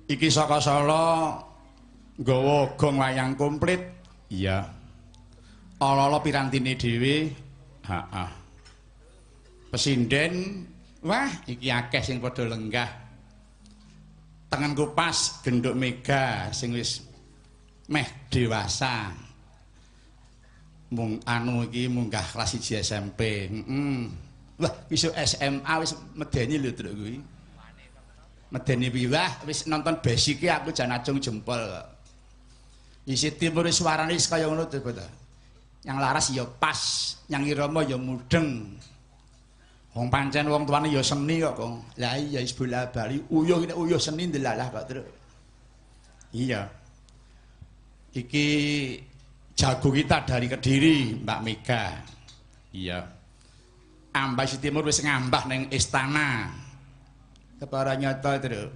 Iki saka Solo nggawa gong wayang komplit. Iya. Ala-ala pirantine dhewe. Heeh. Pesinden, wah iki akeh sing padha lenggah. Tengenku pas genduk Mega sing wis meh dewasa. Mung anu iki munggah kelas 1 SMP. Heeh. Wah, wis SMA wis medeni lho truk kuwi. Medeni wiwah wis nonton basike aku jan acung jempol. Isi timur suarane wis kaya ngono to. Yang laras ya pas, yang irama ya mudeng. Wong pancen wong tuane ya seni kok, Kong. Lah iya wis bola-bali uyuh nek uyuh seni ndelalah kok, Truk. Iya. Iki jago kita dari Kediri, Mbak Mega. Iya. Ambah Isi Timur wis ngambah ning istana. Kepara nyata, Truk.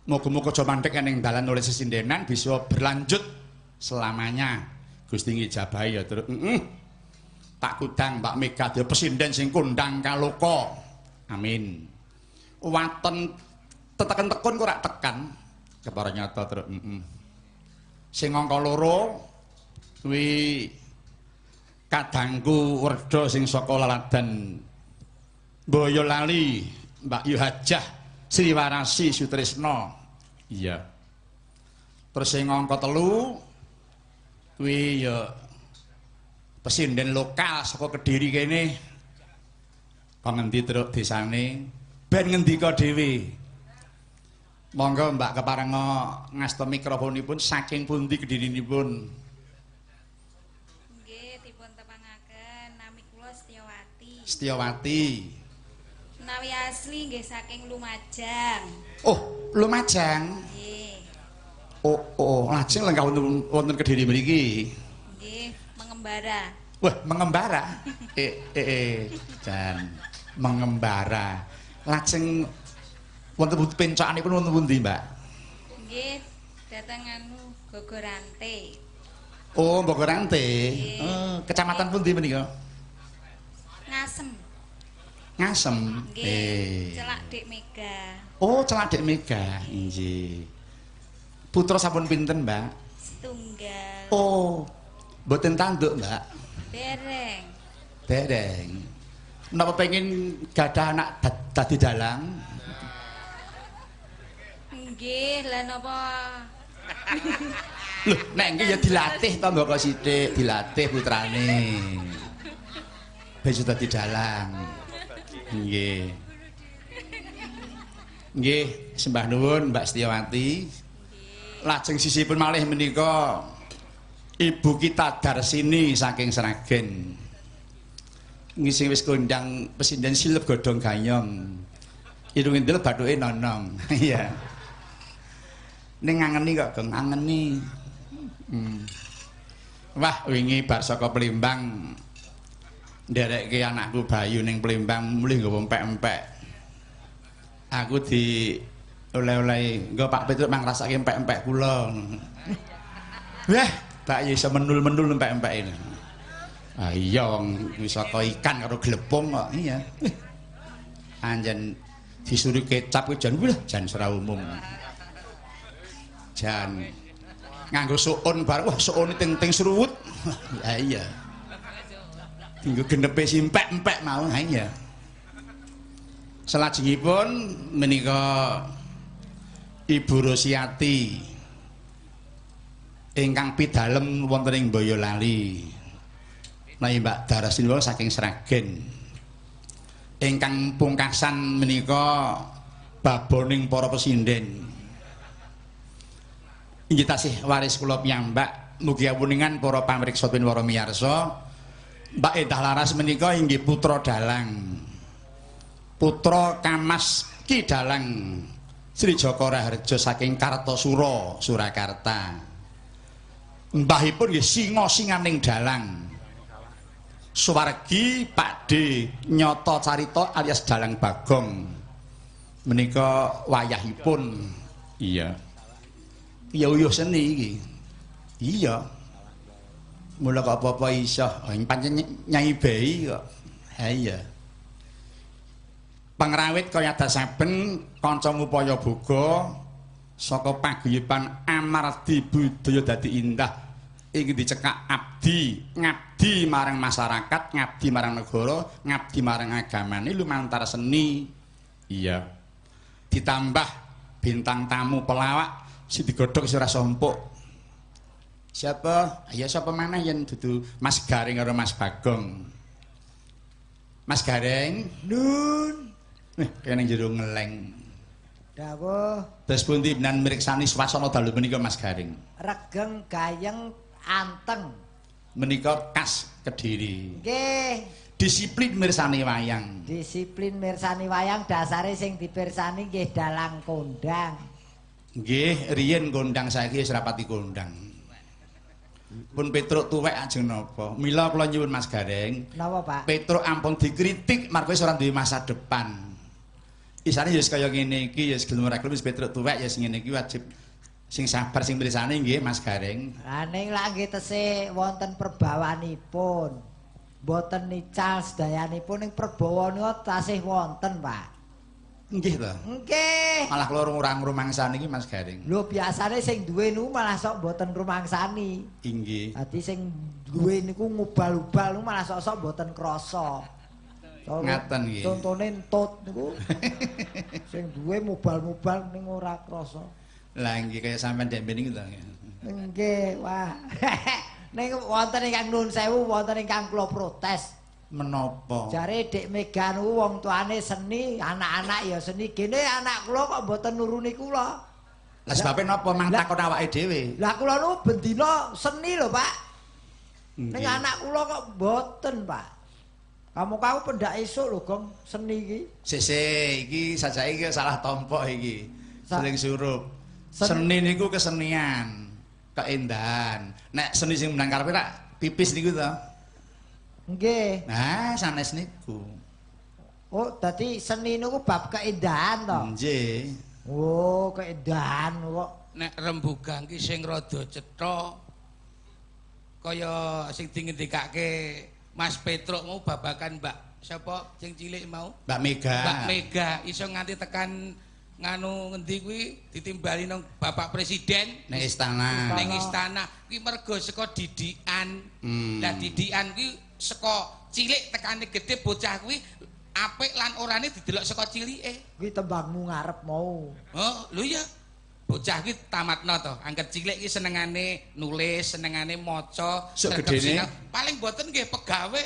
Muga-muga aja mandek ning dalan oleh sesindenan bisa berlanjut selamanya. Gusti ngijabahi ya, Truk. Heeh. Tak kudang Mbak Mega dhewe pesinden sing kondang kaloka. Amin. Waton teteken tekun kok ora tekan. Kepara nyata, Truk. Heeh. Sing angka loro kuwi kadangku werda sing saka laladan Boyolali, Mbak Yu Hajah Sriwarasi Sutrisno. Iya. Terus sing angka telu kuwi ya pesinden lokal saka Kediri kene. Kok ngendi truk desane? Ben ngendika dhewe. Monggo Mbak keparenga ngasta mikrofonipun saking pundi Kedirinipun? Nggih, dipun tepangaken nami kula Setiawati. Setiawati. Menawi asli nggih saking Lumajang. Oh, Lumajang. Nggih. Oh, oh, lajeng lenggah wonten Kediri mriki. Nggih, mengembara. Wah, mengembara. Jan mengembara. Lajeng wonten pencokanipun wonten pundi, Mbak? Nggih, dateng anu Bogorante. Oh, Bogorante. Oh, kecamatan pundi menika? Ngasem. Ngasem. Nggih. Celak Dik Mega. Oh, celak Dik Mega. Nggih. Putra sampun pinten, Mbak? Setunggal. Oh, mboten tanduk, Mbak? Dereng. Dereng. Menapa pengen gadah anak dadi dalang? Nggih, lha napa? Lho, nek nggih ya dilatih to mbok sithik, dilatih putrane. Ben dadi dalang. Nggih. Nggih, sembah nuwun Mbak Setiawati. Lajeng sisipun malih menika ibu kita Darsini saking Sragen. Nggih sing wis kondang pesinden silep godhong gayong. Irung endel bathuke nonong. Iya. Ning ngangeni kok, Gong, ngangeni. Wah, wingi bar saka Plimbang nderekke anakku Bayu ning Plimbang mulih nggawa empek-empek. Aku di oleh-oleh nggo Pak Petruk mang rasake empek-empek kula. Wah, Pak iso menul-menul empek-empek ini. Ah iya wong saka ikan karo glepung kok. Iya. Anjen disuruh kecap kuwi jan wah jan ora umum. Jan nganggo suun bareng wah suune ting-ting sruwut. Ha iya. Dinggo genepe simpek-empek mau. Ha iya. Salajengipun menika Ibu Rosiati ingkang pidalem wonten ing Boyolali. Menawi Mbak Darasini saking Sragen. Ingkang pungkasan menika baboning para pesinden. Inggih tasih waris kula piyambak mugi awuningan para pamriksa pinwara miyarsa. Mbak Endah Laras menika inggih putra dalang. Putra Kamas Ki Dalang Sri Joko Raharja saking Kartasura, Surakarta. Mbahipun nggih singa-singaning dalang. Suwargi Pak D Nyoto Carita alias Dalang Bagong. Menika wayahipun. Iya. Ya uyuh seni iki. Iya. Mula kok apa-apa iso. Pancen Nyai Bei kok. Ha iya. Pangrawit kaya dasaben kanca ngupaya boga Saka paguyuban amardi budaya dadi indah iki dicekak abdi, ngabdi marang masyarakat, ngabdi marang negara, ngabdi marang agamane lumantar seni. Iya. Ditambah bintang tamu pelawak sing digodhog wis ora sompuk. Siapa? Ya sapa maneh yen dudu Mas Gareng karo Mas Bagong. Mas Gareng, Nun. Kaya ning jero ngeleng. Dawuh. Terus pundi menan mriksani swasana dalu menika Mas Gareng? Regeng gayeng anteng. Menika khas Kediri. Nggih. Disiplin mirsani wayang. Disiplin mirsani wayang dasare sing dipirsani nggih dalang kondang. Nggih, riyen kondang saiki wis rapati kondang. Pun Petruk tuwek ajeng napa? Mila kula nyuwun Mas Gareng. Napa, Pak? Petruk ampun dikritik marga wis ora duwe masa depan. Isane ya wis kaya ngene iki ya wis gelem ora gelem wis Petruk tuwek ya sing ngene iki wajib sing sabar sing mirsani nggih Mas Gareng. Lah ning lak nggih tesih wonten perbawanipun. Mboten nical sedayanipun ning perbawa nika tasih wonten, Pak. Nggih to. Nggih. Malah kula ora ngrumangsani iki Mas Gareng. Lho biasane sing duwe niku malah sok mboten ngrumangsani. Inggih. Dadi sing duwe niku ngubal-ubal niku malah sok-sok mboten krasa. Ngaten nggih. Contone entut niku. Sing duwe mubal-mubal ning ora krasa. Lah nggih kaya sampean dek niku to. Nggih, wah. Ning wonten ingkang nuwun sewu, wonten ingkang kula protes. Menapa? Jare Dik Mega niku wong tuane seni, anak-anak ya seni. Gene anak kula kok mboten nuruni kula. Lah sebabe napa mang takon awake dhewe? Lah kula niku bendina seni lho, Pak. Ning anak kula kok mboten, Pak. Kamu kau pendak esuk lho, Gong, seni iki. Sik iki sajake iki salah tompok iki. Sering surup. Seni niku kesenian, keindahan. Nek seni sing menang karepe rak pipis niku to. Nggih. Nah, sanes niku. Oh, dadi seni niku bab keindahan to? Nggih. Oh, keindahan kok. Nek rembugan ki sing rada cetha kaya sing dingendikake Mas Petruk mau babakan Mbak sapa sing cilik mau? Mbak Mega. Mbak Mega iso nganti tekan nganu ngendi kuwi ditimbali nang Bapak Presiden ning istana. Ning istana kuwi mergo saka didikan. Lah didikan kuwi saka cilik tekane gedhe bocah kuwi apik lan orane didelok saka cilike. Kuwi tembangmu ngarep mau. Oh, lho iya. Bocah kuwi tamatno to. Angger cilik iki senengane nulis, senengane maca, gedene paling mboten nggih pegawe.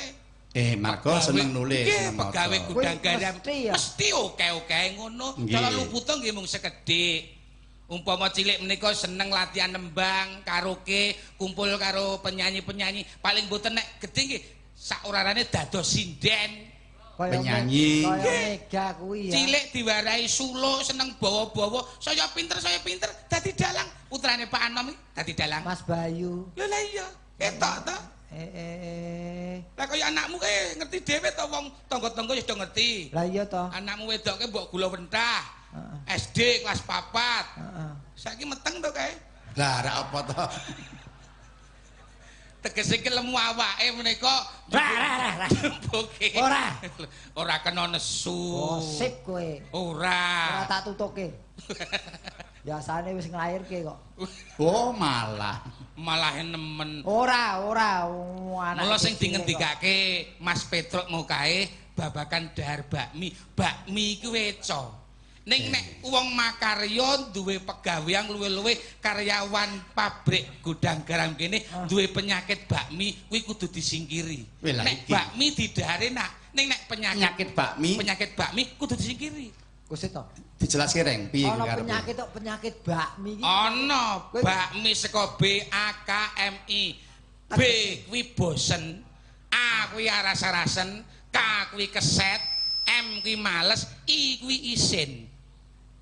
Marga seneng nulis, seneng maca. Pegawe gudang garam mesti oke-oke ngono. Cara luputa nggih mung sekedhik. Umpama cilik menika seneng latihan nembang, karaoke, kumpul karo penyanyi-penyanyi, paling mboten nek gedhe nggih sak orarane dados sinden. Penyanyi. Mega kuwi ya. Cilik diwarai suluk, seneng bawa-bawa, saya pinter dadi dalang. Putrane Pak Anom iki dadi dalang. Mas Bayu. Lho lah iya, ketok to. Lah kaya anakmu kae ngerti dhewe to wong tangga-tangga ya do ngerti. Lah iya to. Anakmu wedoke mbok gula wentah. SD kelas 4. Heeh. Saiki meteng to kae. Lah rak apa to? Tegese iki lemu awake menika. Ora. Ora. Ora kena nesu. Gosip kowe. Ora. Ora tak tutuke. Biasane wis nglairke kok. Oh, malah. Malah nemen. Ora, ora anak. Mula sing dingendikake Mas Petruk mau kae babakan dahar bakmi. Bakmi iku weca. Ning nek wong makarya duwe pegawean luwih-luwih karyawan pabrik gudang garam kene duwe penyakit bakmi kuwi kudu disingkiri. Nek bakmi didahare nak, ning nek penyakit bakmi kudu disingkiri. Kuwi to. Dijelaske Reng, piye kuwi karepe? Penyakit kok penyakit bakmi iki. Ana bakmi saka B A K M I. B kuwi bosen, A kuwi aras-arasen, K kuwi keset, M kuwi males, I kuwi isin.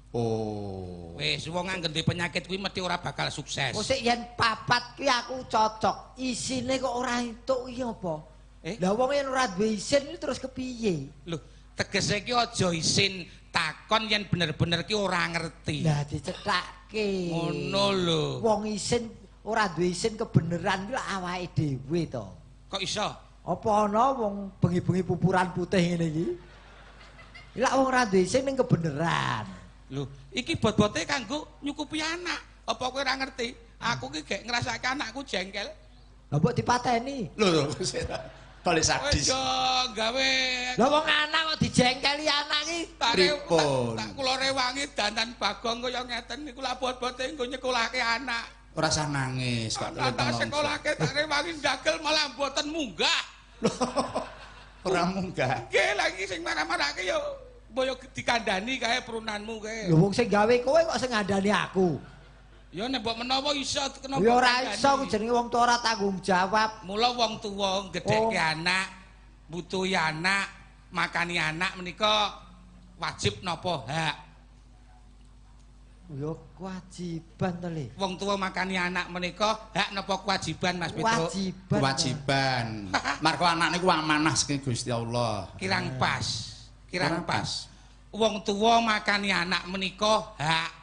Oh. Wis wong anggen duwe penyakit kuwi mesti ora bakal sukses. Kok sik yen papat kuwi aku cocok. Isine kok ora entuk iki apa? Lah wong yen ora duwe isin terus kepiye? Lho, tegese iki aja isin takon yen bener-bener ki ora ngerti. Lah dicethake. Ngono lho. Wong isin ora duwe isin kebeneran kuwi awake dhewe to. Kok iso? Apa ana wong bengi-bengi pupuran putih ngene iki? Lah wong ora duwe isin ning kebeneran. Lho, iki bot-bote kanggo nyukupi anak. Apa kowe ora ngerti? Aku ki gek ngrasake anakku jengkel. Lah mbok dipateni. Lho lho, kok sadis. Aja gawe. Lah wong anak kok dijengkeli anak iki. Pripun? Tak kula rewangi dandan Bagong kaya ngeten niku lak bot-bote nggo nyekolahke anak. Ora usah nangis kok. Tak sekolahke tak rewangi ndagel malah mboten munggah. Ora munggah. Nggih, lagi sing marah-marahke yo mbok yo dikandani kae prunanmu kae. Lho wong sing gawe kowe kok sing ngandani aku. Ya nek mbok menawa iso kenapa? Ya ora iso jenenge wong tuwa ora tanggung jawab. Mula wong tuwa gedhekke anak, butuhi anak, makani anak menika wajib napa hak? Ya kewajiban to le. Wong tuwa makani anak menika hak napa kewajiban Mas Petro? Kewajiban. Kewajiban. Marga anak niku amanah saking Gusti Allah. Kirang pas. Kirang pas. Wong tuwa makani anak menika hak.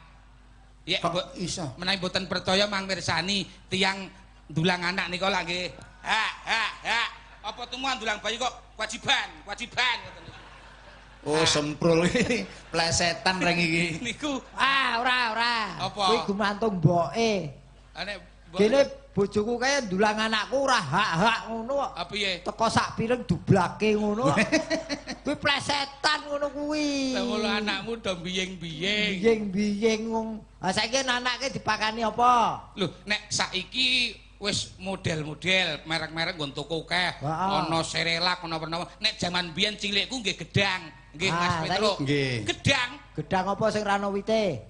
Ya mbok iso. Menawi mboten percaya mang mirsani tiyang ndulang anak nika lak nggih. Hak, hak, hak. Apa tumu ndulang bayi kok kewajiban, kewajiban ngoten niku. Oh, semprul iki plesetan reng iki. Niku ah ora ora. Kuwi gumantung mboke. Nek kene bojoku kae ndulang anakku ora hak-hak ngono kok. Piye? Teko sak piring dublake ngono. Kuwi plesetan ngono kuwi. Lah ngono anakmu do biyeng-biyeng. Biyeng-biyeng wong. Ha saiki anake dipakani apa? Lho, nek saiki wis model-model, merek-merek nggon toko akeh. Ana Cerelac, ana werna. Nek jaman biyen cilikku nggih gedang. Nggih Mas Petro. Nggih. Gedang. Gedang apa sing ra ana wite?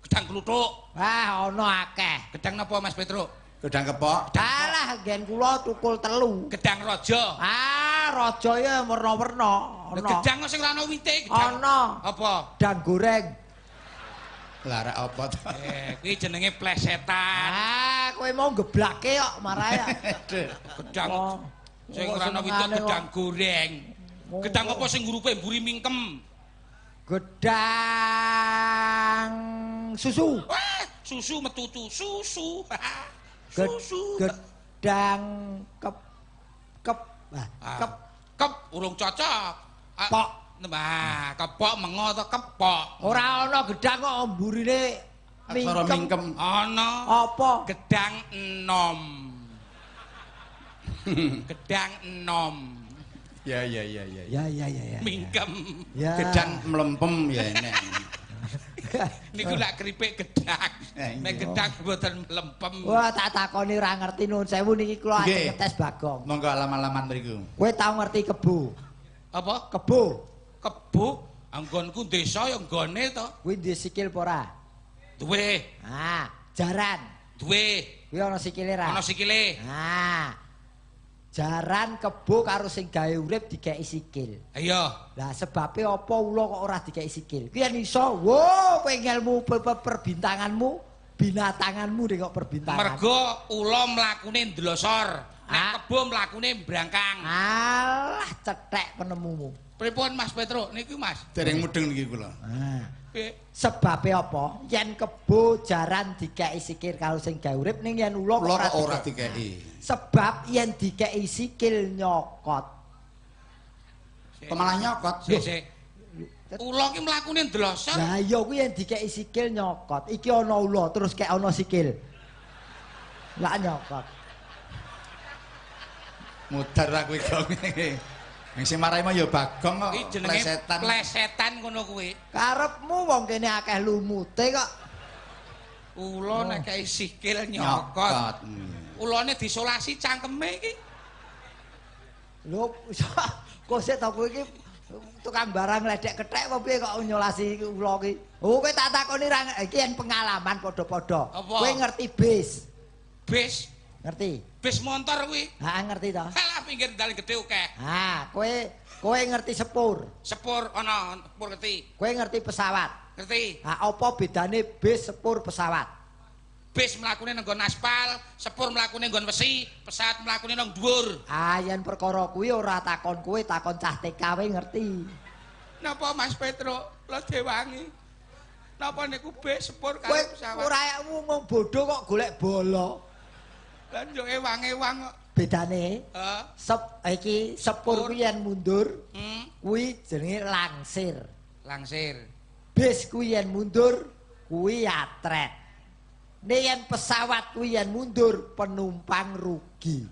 Gedang kluthuk. Wah, ana akeh. Gedang napa Mas Petro? Gedang kepok. Alah, nggen kula tukul telu. Gedang raja. Ah, raja ya werna-werna. Ana. Gedang sing ra ana wite, gedang. Ana. Apa? Gedang goreng. Lah rek apa to? Kuwi jenenge plesetan. Ah, kowe mau geblake kok marahe. Gedang sing ora ana wite gedang goreng. Gedang apa sing ngurupe mburi mingkem? Gedang susu. Wah, susu metutu susu. Susu. Gedang kep kep kep kep urung cocok. Pok. Nah, kepok mengo to kepok. Ora ana gedang kok mburine mingkem. Ana. Apa? Gedang enom. Gedang enom. Ya ya ya ya. Ya ya ya ya. Mingkem. Gedang mlempem ya enek. Niku lak keripik gedang. Nek gedang mboten mlempem. Wah, tak takoni ora ngerti nuwun sewu niki kula ajeng ngetes Bagong. Monggo alam-alaman mriku. Kowe tau ngerti kebo? Apa? Kebo. Kebo anggonku desa ya nggone to. Kuwi duwe sikil apa ora? Duwe. Ah, jaran. Duwe. Kuwi ana sikile ra? Ana sikile. Ah. Jaran kebo karo sing gawe urip dikeki sikil. Iya. Lah sebabe apa ula kok ora dikeki sikil? Kuwi yen iso, wo kowe ngelmu perbintanganmu, binatanganmu deh kok perbintangan. Mergo ula mlakune ndlosor, nek kebo mlakune mbrangkang. Alah cethek penemumu. Pripun Mas Petro niku Mas? Dereng mudeng niki kula. Ah. Sebabe apa? Yen kebo jaran dikeki sikil karo sing gawe urip ning yen ula kok ora dikeki. Sebab yen dikeki sikil nyokot. Kok malah nyokot? Sik sik. Ula ki mlakune ndlosor. Lah iya kuwi yen dikeki sikil nyokot. Iki ana ula terus kek ana sikil. Lah nyokot. Mudar ra kuwi gong. Sing marahi mah ya Bagong kok. Iki jenenge plesetan. Plesetan ngono kuwi. Karepmu wong kene akeh lumute kok. Ula nek kei sikil nyokot. Ulane disolasi cangkeme iki. Lho, kok sik to kowe iki tukang barang ledek kethek apa piye kok nyolasi ula iki? Oh, kowe tak takoni ra iki yen pengalaman padha-padha. Kowe ngerti bis? Bis? Ngerti? Bis motor kuwi. Heeh, ngerti to. Halah pinggir dalan gedhe akeh. Ha, kowe ngerti sepur. Sepur ana, sepur ngerti. Kowe ngerti pesawat. Ngerti. Ha, apa bedane bis, sepur, pesawat? Bis mlakune nang nggon aspal, sepur mlakune nggon wesi, pesawat mlakune nang dhuwur. Ah, yen perkara kuwi ora takon kowe, takon cah TK wae ngerti. Napa Mas Petro, kula dewangi? Napa niku bis, sepur karo pesawat? Ora wong bodho kok golek bola. Lah njuk ewang-ewang kok. Bedane? Heeh. Iki sepur kuwi yen mundur, kuwi jenenge langsir. Langsir. Bis kuwi yen mundur kuwi atret. Nek yen pesawat kuwi yen mundur penumpang rugi.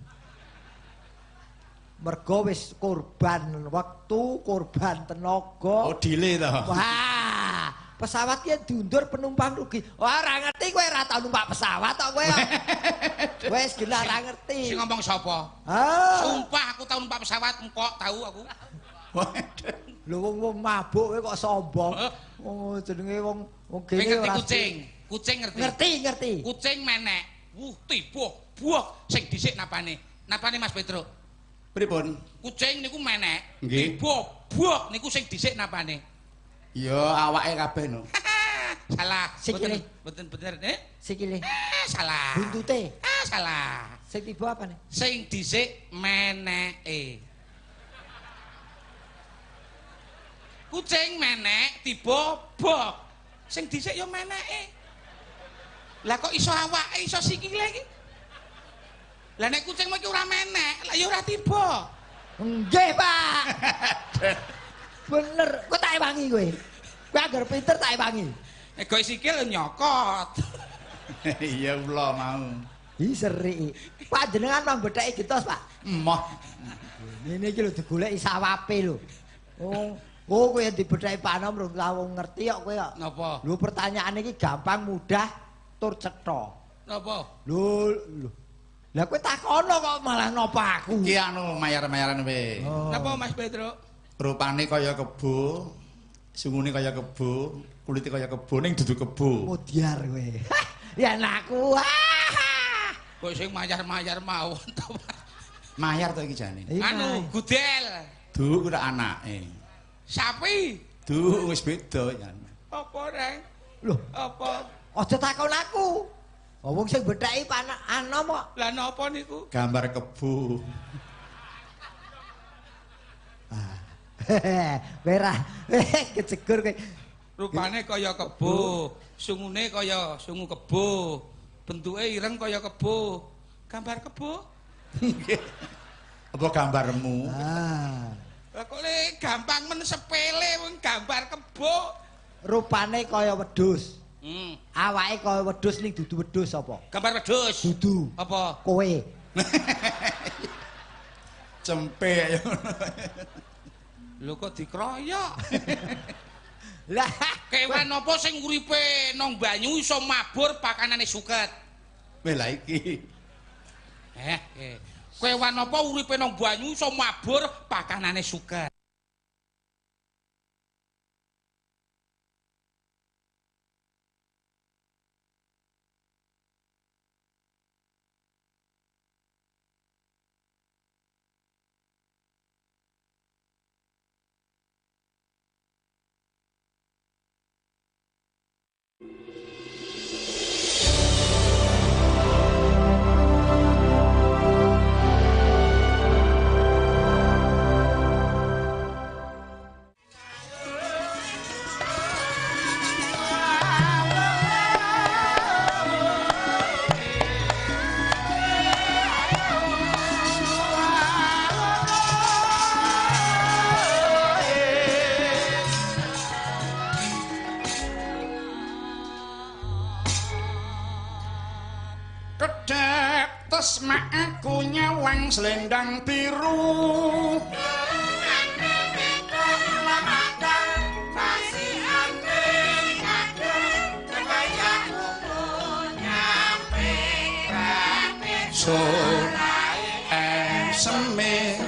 Mergo wis korban wektu, korban tenaga. Oh, delay to. Wah, pesawat ki diundur penumpang rugi. Wah, ora ngerti kowe ora tau numpak pesawat kok kowe. Wis gila ora ngerti. Sing ngomong sapa? Ah. Sumpah aku tau numpak pesawat, empok tau aku. Lho wong-wong mabuk kowe kok sombong. Wong jenenge wong wong Kowe kene ngerti ora kucing? Kucing ngerti? Ngerti, ngerti. Kucing menek. Wuh, tiba, buah sing dhisik napane? Napane Mas Petruk? Pripun? Kucing niku menek. Nggih. Tiba, buah niku sing dhisik napane? Ya awake kabeh no. Salah. Sikile. Mboten bener, eh? Sikile. Eh, salah. Buntute. Ah, salah. Sing tiba apane? Sing dhisik meneke. Kucing menek tiba bok. Sing dhisik ya meneke. Lah kok iso awake iso sikile iki? Lah nek kucing iki ora menek, lah ya ora tiba. Nggih, Pak. Bener, kok tak ewangi kowe. Kowe anggar pinter tak ewangi. Nek goe sikil nyokot. Iya kula mau. Ih seri. Panjenengan mang betheki gentos, Pak. Emoh. Ngene iki lho digoleki sawape lho. Oh, oh kowe yang dibetheki Pak Nom rung tau ngerti kok kowe kok. Napa? Lho pertanyaan iki gampang mudah tur cetha. Napa? Lho, lho. Lah kowe takono kok malah napa aku. Iki anu mayar-mayaran kowe. Oh. Napa Mas Petruk? Rupane kaya kebo, sungune kaya kebo, kulite kaya kebo ning dudu kebo. Mudyar kowe. Ya anakku. Kok sing mayar-mayar mawon to, Mas. Mayar to iki jane. Anu, gudel. Duh ora anake. Sapi. Duh wis beda jan. Apa, Reng? Lho, Apa? aja takon aku. Wong sing betheki Pak Anom kok. Lah napa niku? Gambar kebo. Merah, kejegur kowe. Rupane kaya kebo, sungune kaya sungu kebo, bentuke ireng kaya kebo. Gambar kebo. Nggih. Apa gambarmu? Ah. Lah kok le gampang men sepele wong gambar kebo. Rupane kaya wedhus. Hmm. Awake kaya wedhus ning dudu wedhus apa? Gambar wedhus. Dudu. Apa? Kowe. Cempe ya. Lho kok dikroyok? Lah, kewan apa sing uripe nang banyu iso mabur pakanane suket? Weh lah iki. Kewan apa uripe nang banyu iso mabur pakanane suket? Aku nyawang selendang biru. Seme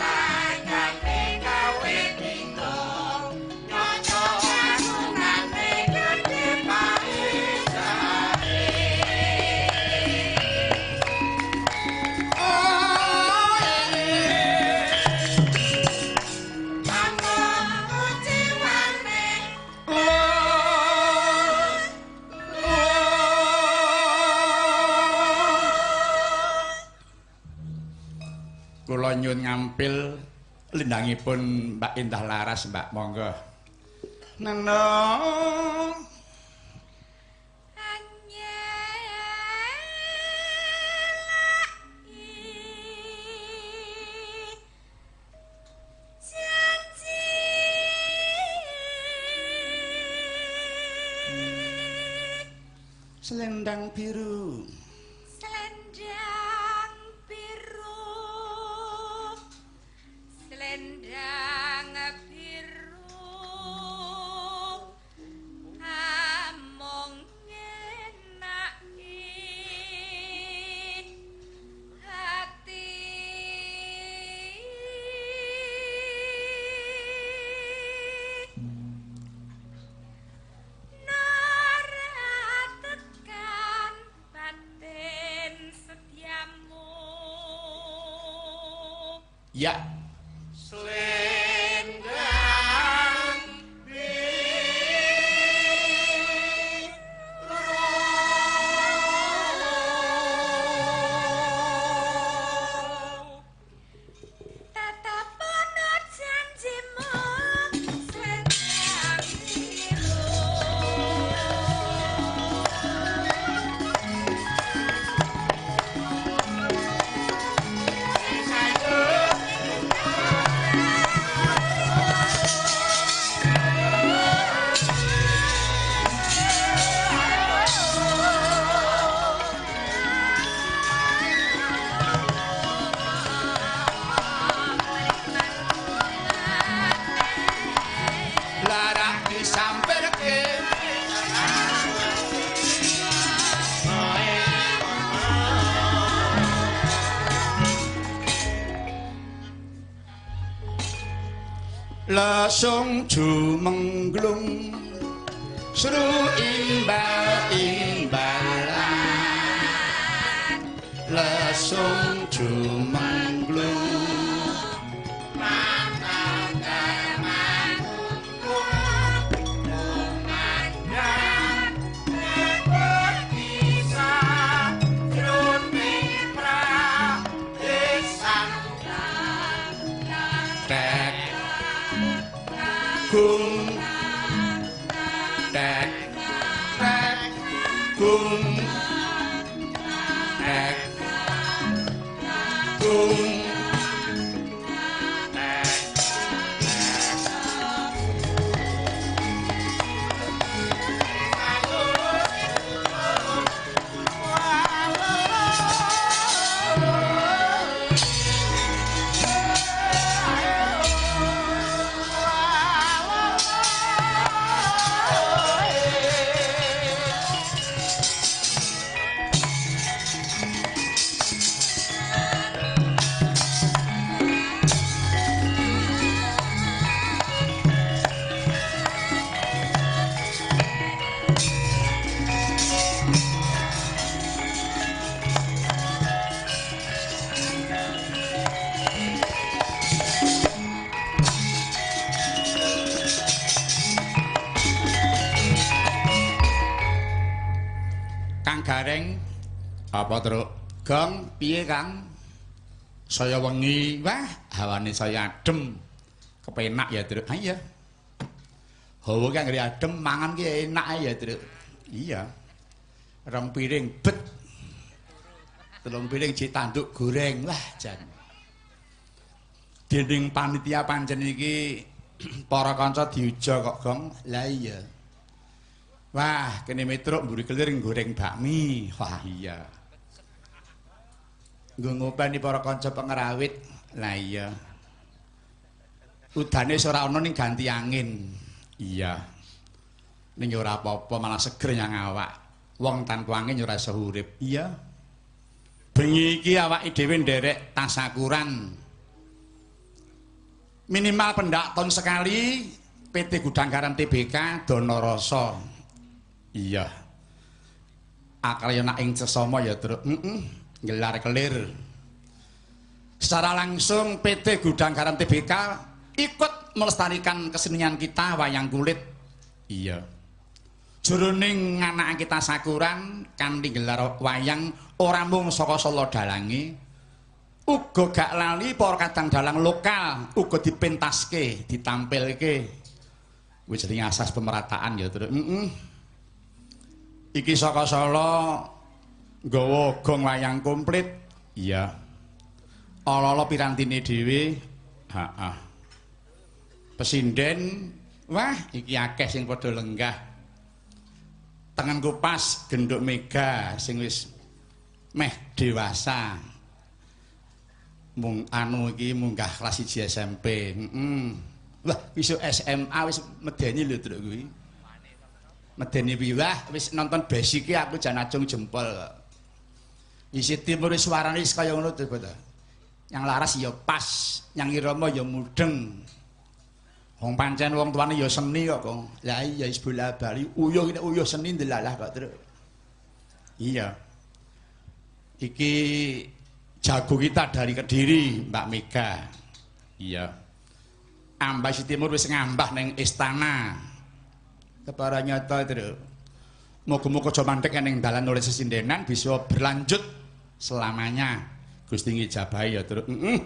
kula nyuwun ngampil lindangipun Mbak Indah Laras, Mbak, monggo. Neno Selendang biru. Selendang biru. Selendang biru. Among ngenaki hati. Ya. Selendang biru. Tatapono janjimu selendang biru. Lara disamperke. Lesung jumengglung seru imbal-imbalan. Lesung jumengglung tek gung tek tek gung tek gung tek. Kang Gareng apa truk? Gong piye Kang? Saya wengi, wah hawane saya adem. Kepenak ya truk. Ha iya. Hawa ki anggere adem mangan ki enak ae ya truk. Iya. Rong piring bet. Telung piring jek tanduk goreng. Wah jan. Dening panitia pancen iki para kanca diuja kok Gong. Lah iya. Wah, kene Metruk mburi kelir goreng bakmi. Wah iya. Nggo ngopeni para kanca pengerawit. Lah iya. Udane wis ora ana ning ganti angin. Iya. Ning ya ora apa-apa, malah seger nyang awak. Wong tanpa angin ya ora iso urip. Iya. Bengi iki awake dhewe nderek tasakuran. Minimal pendak tahun sekali PT Gudang Garam TBK Dono Rasa. Iya. Akarya nak ing sesama ya truk. Heeh, gelar kelir. Secara langsung PT Gudang Garam TBK ikut melestarikan kesenian kita wayang kulit. Iya. Jroning nganakake tasakuran kanthi gelar wayang ora mung saka Solo dalange, uga gak lali para kadang dalang lokal uga dipentaske, ditampilke. Kuwi jenenge asas pemerataan ya truk. Heeh. Iki saka Solo nggawa gong wayang komplit. Iya. Ala-ala pirantine dhewe. Heeh. Pesinden, wah iki akeh sing padha lenggah. Tengenku pas genduk Mega sing wis meh dewasa. Mung anu iki munggah kelas 1 SMP. Heeh. Wah, wis SMA wis medeni lho truk kuwi. Medeni piye? Wis nonton basic aku jan acung jempol kok. Isi timur suarane wis kaya ngono to. Yang laras ya pas, yang irama ya mudeng. Wong pancen wong tuane ya seni kok, Kong. Lah iya wis bola-bali uyuh ini uyuh seni ndelalah kok, Truk. Iya. Iki jago kita dari Kediri, Mbak Mega. Iya. Ambah Sisi Timur wis ngambah ning istana. Kepara nyata, Truk. Muga-muga aja mandek ning dalan nulis sesindenan bisa berlanjut selamanya. Gusti ngijabahi ya, Truk. Heeh.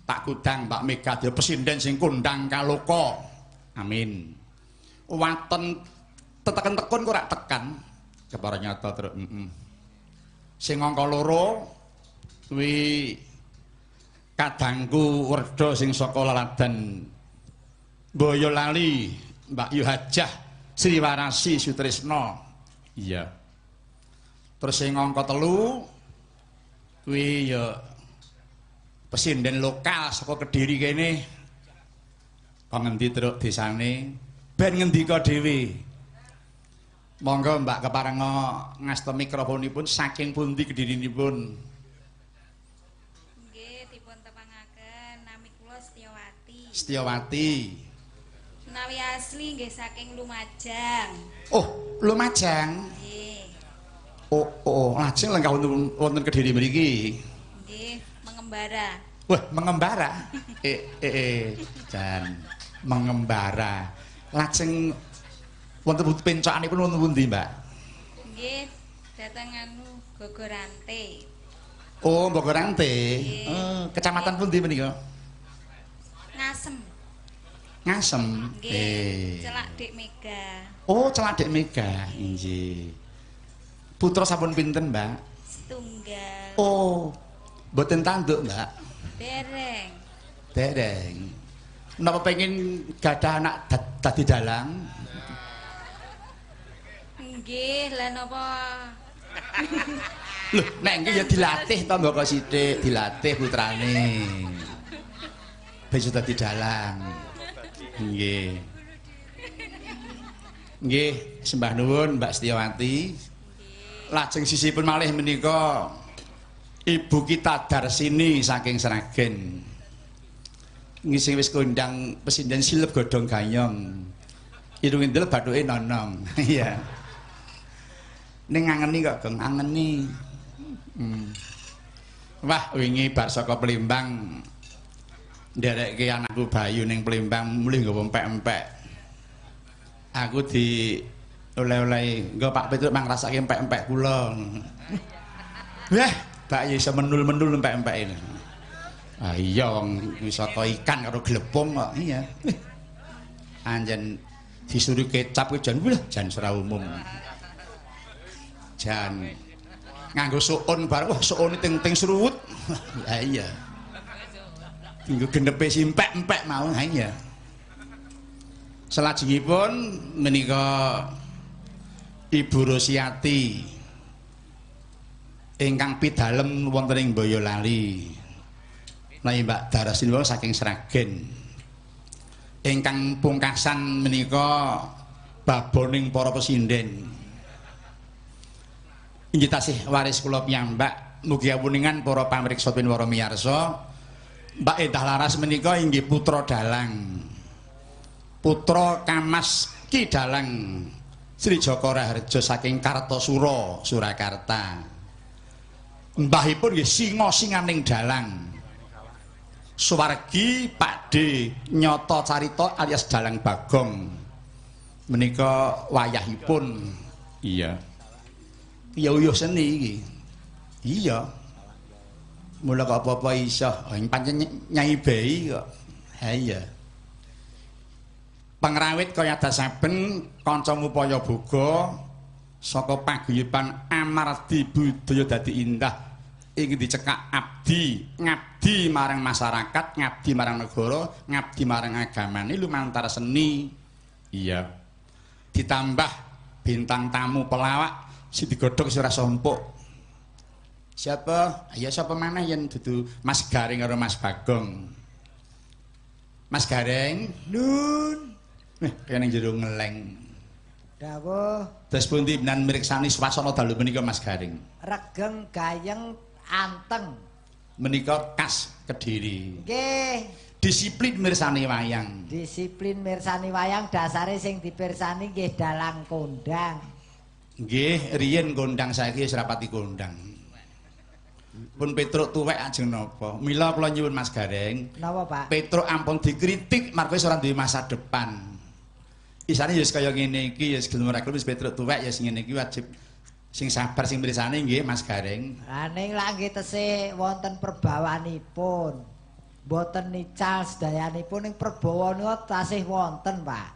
Tak kudang Mbak Mega dadi pesinden sing kondang kaloka. Amin. Waton teteken tekun kok ora tekan. Kepara nyata, Truk. Heeh. Sing angka loro kuwi kadangku werda sing saka laladan Boyolali, Mbak Yu Hajah Sriwarasi Sutrisno. Iya. Terus sing angka telu kuwi ya pesinden lokal saka Kediri kene. Kok ngendi truk desane? Ben ngendika dhewe. Monggo Mbak keparenga ngasta mikrofonipun saking pundi Kedirinipun? Nggih, dipun tepangaken nami kula Setiawati. Setiawati. Menawi asli nggih saking Lumajang. Oh, Lumajang. Nggih. Oh, oh, lajeng lenggah wonten Kediri mriki. Nggih, mengembara. Wah, mengembara. Jan mengembara. Lajeng wonten pencokanipun wonten pundi, Mbak? Nggih, dateng anu Gogorante. Oh, Bogorante. Oh, kecamatan pundi menika? Ngasem. Ngasem. Nggih. Celak Dik Mega. Oh, celak Dik Mega. Nggih. Putra sampun pinten, Mbak? Setunggal. Oh, mboten tanduk, Mbak. Dereng. Dereng. Napa pengen gadah anak dadi dalang? Nggih, lah napa? Loh, nek nggih ya dilatih to mbok sithik, dilatih putrane. Ben iso dadi dalang. Nggih. Nggih, sembah nuwun Mbak Setiawati. Lajeng sisipun malih menika ibu kita Darsini saking Sragen. Nggih sing wis kondang pesinden silep godhong gayong. Irung endel bathuke nonong. Iya. Ning ngangeni kok, Gong, angeni. Wah, wingi bar saka Plimbang nderekke anakku Bayu ning Plimbang mulih nggawa empek-empek. Aku di oleh-oleh nggo Pak Petruk mang rasake empek-empek kula. Wah, Pak iso menul-menul empek-empek ini. Ah iya wong wisata ikan karo glepung kok. Iya. Anjen disuruh kecap kuwi jan wah jan ora umum. Jan nganggo suun bareng wah suune ting-ting sruwut. Lah iya. Nggo genepe simpek-empek mau. Ha iya. Salajengipun menika Ibu Rosiati ingkang pidalem wonten ing Boyolali. Menawi Mbak Darasini saking Sragen. Ingkang pungkasan menika baboning para pesinden. Inggih tasih waris kula piyambak mugi awuningan para pamriksa pinwara miyarsa. Mbak Endah Laras menika inggih putra dalang. Putra Kamas Ki Dalang Sri Jaka Raharja saking Kartasura, Surakarta. Mbahipun nggih singa-singaning dalang. Suwargi Pakde Nyata Carita alias Dalang Bagong. Menika wayahipun. Iya. Ya uyuh seni iki. Iya. Mula kok apa-apa iso. Pancen Nyai Bei kok. Ha iya. Pengrawit kaya dasaben kanca ngupaya boga saka paguyuban Amardi Budaya Dadi Indah ingin dicekak abdi, ngabdi marang masyarakat, ngabdi marang negara, ngabdi marang agamane lumantar seni. Iya. Ditambah Bintang tamu pelawak sing digodhog wis ora sompuk. Siapa? Ya sapa maneh yen dudu Mas Gareng karo Mas Bagong. Mas Gareng, Nun. Kaya ning jero ngeleng. Dawuh. Terus pundi menan mriksani swasana dalu menika Mas Gareng? Regeng gayeng anteng. Menika khas Kediri. Nggih. Disiplin mirsani wayang. Disiplin mirsani wayang dasare sing dipirsani nggih dalang kondang. Nggih, riyen kondang saiki wis rapati kondang. Pun Petruk tuwek ajeng napa? Mila kula nyuwun Mas Gareng. Napa, Pak? Petruk ampun dikritik marga wis ora duwe masa depan. Isane ya wis kaya ngene iki ya gelem ora gelem wis Petruk tuwek ya sing ngene iki wajib sing sabar sing mirsani nggih Mas Gareng. Lah ning lak nggih tesih wonten perbawanipun. Mboten nical sedayanipun ning perbawa nika tasih wonten, Pak.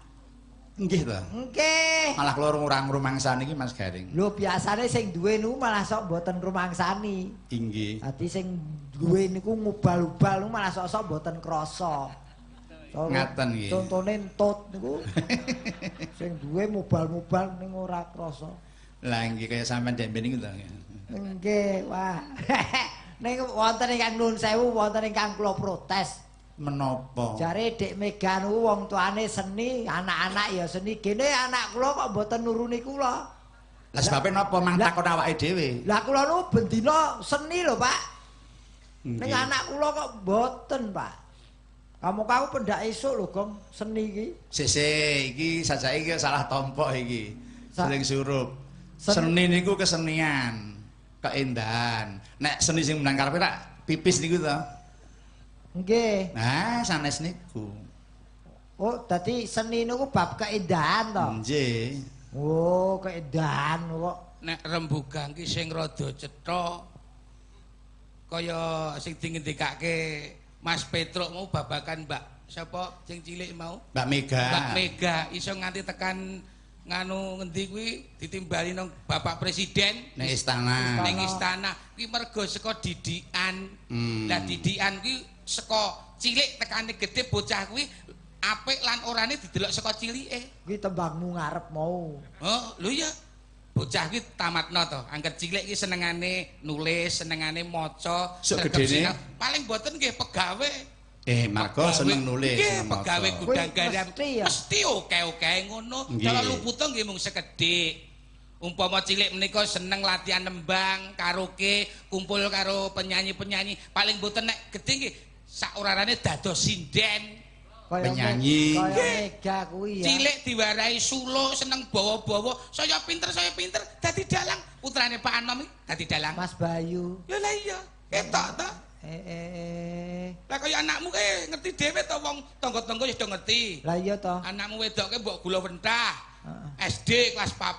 Nggih to. Nggih. Malah kula ora ngrumangsani iki Mas Gareng. Lho biasane sing duwe niku malah sok mboten ngrumangsani. Inggih. Dadi sing duwe niku ngubal-ubal niku malah sok-sok mboten krasa. Ngaten nggih. Contone entut niku. Sing duwe mubal-mubal ning ora krasa. Lah nggih kaya sampean dembe niku to. Nggih, wah. Ning wonten ingkang nuwun sewu, wonten ingkang kula protes. Menapa? Jare Dik Mega niku wong tuane seni, anak-anak ya seni. Gene anak kula kok mboten nuruni kula. Lah sebabe napa mang takon awake dhewe? Lah kula niku bendina seni lho, Pak. Ning anak kula kok mboten, Pak. Kamu kau pendak esuk lho, Gong, seni iki. Sik iki sajake iki salah tompok iki. Sering surup. Seni niku kesenian, keindahan. Nek seni sing menang karepe rak pipis niku to. Nggih. Nah, sanes niku. Oh, dadi seni niku bab keindahan to? Nggih. Oh, keindahan kok. Nek rembugan ki sing rada cetha kaya sing dingendikake Mas Petruk mau babakan Mbak sapa sing cilik mau? Mbak Mega. Mbak Mega iso nganti tekan nganu ngendi kuwi ditimbali nang Bapak Presiden ning istana. Ning istana kuwi mergo saka didikan. Lah didikan kuwi saka cilik tekane gedhe bocah kuwi apik lan orane didelok saka cilike. Kuwi tembangmu ngarep mau. Oh, lho iya. Bocah kuwi tamatno to. Angger cilik iki senengane nulis, senengane maca, gedene paling mboten nggih pegawe. Marga seneng nulis, seneng maca. Pegawe gudang garam mesti oke-oke ngono. Cara luputa nggih mung sekedhik. Umpama cilik menika seneng latihan nembang, karaoke, kumpul karo penyanyi-penyanyi, paling mboten nek gedhe nggih sak orarane dados sinden. Penyanyi. Kaya Mega kuwi ya. Cilik diwarai suluk, seneng bawa-bawa, saya pinter dadi dalang. Putrane Pak Anom iki dadi dalang. Mas Bayu. Ya lah iya, ketok to. Lah kaya anakmu kae ngerti dhewe to wong tangga-tangga wis do ngerti. Lah iya to. Anakmu wedoke mbok gula wentah. SD kelas 4.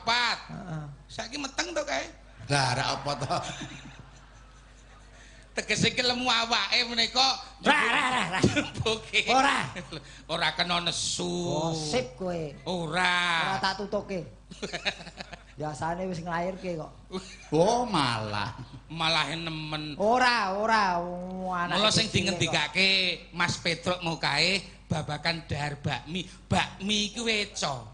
Heeh. Saiki meteng to kae. Lah rak apa to? Tegese ki lemu awake menika. Ra. Ora. Ora kena nesu. Gosip kowe. Ora. Ora tak tutuke. Biasane wis nglairke kok. Oh, malah. Malah nemen. Ora, ora. Mula sing dingendikake Mas Petruk mau kae babakan dahar bakmi. Bakmi iku weca.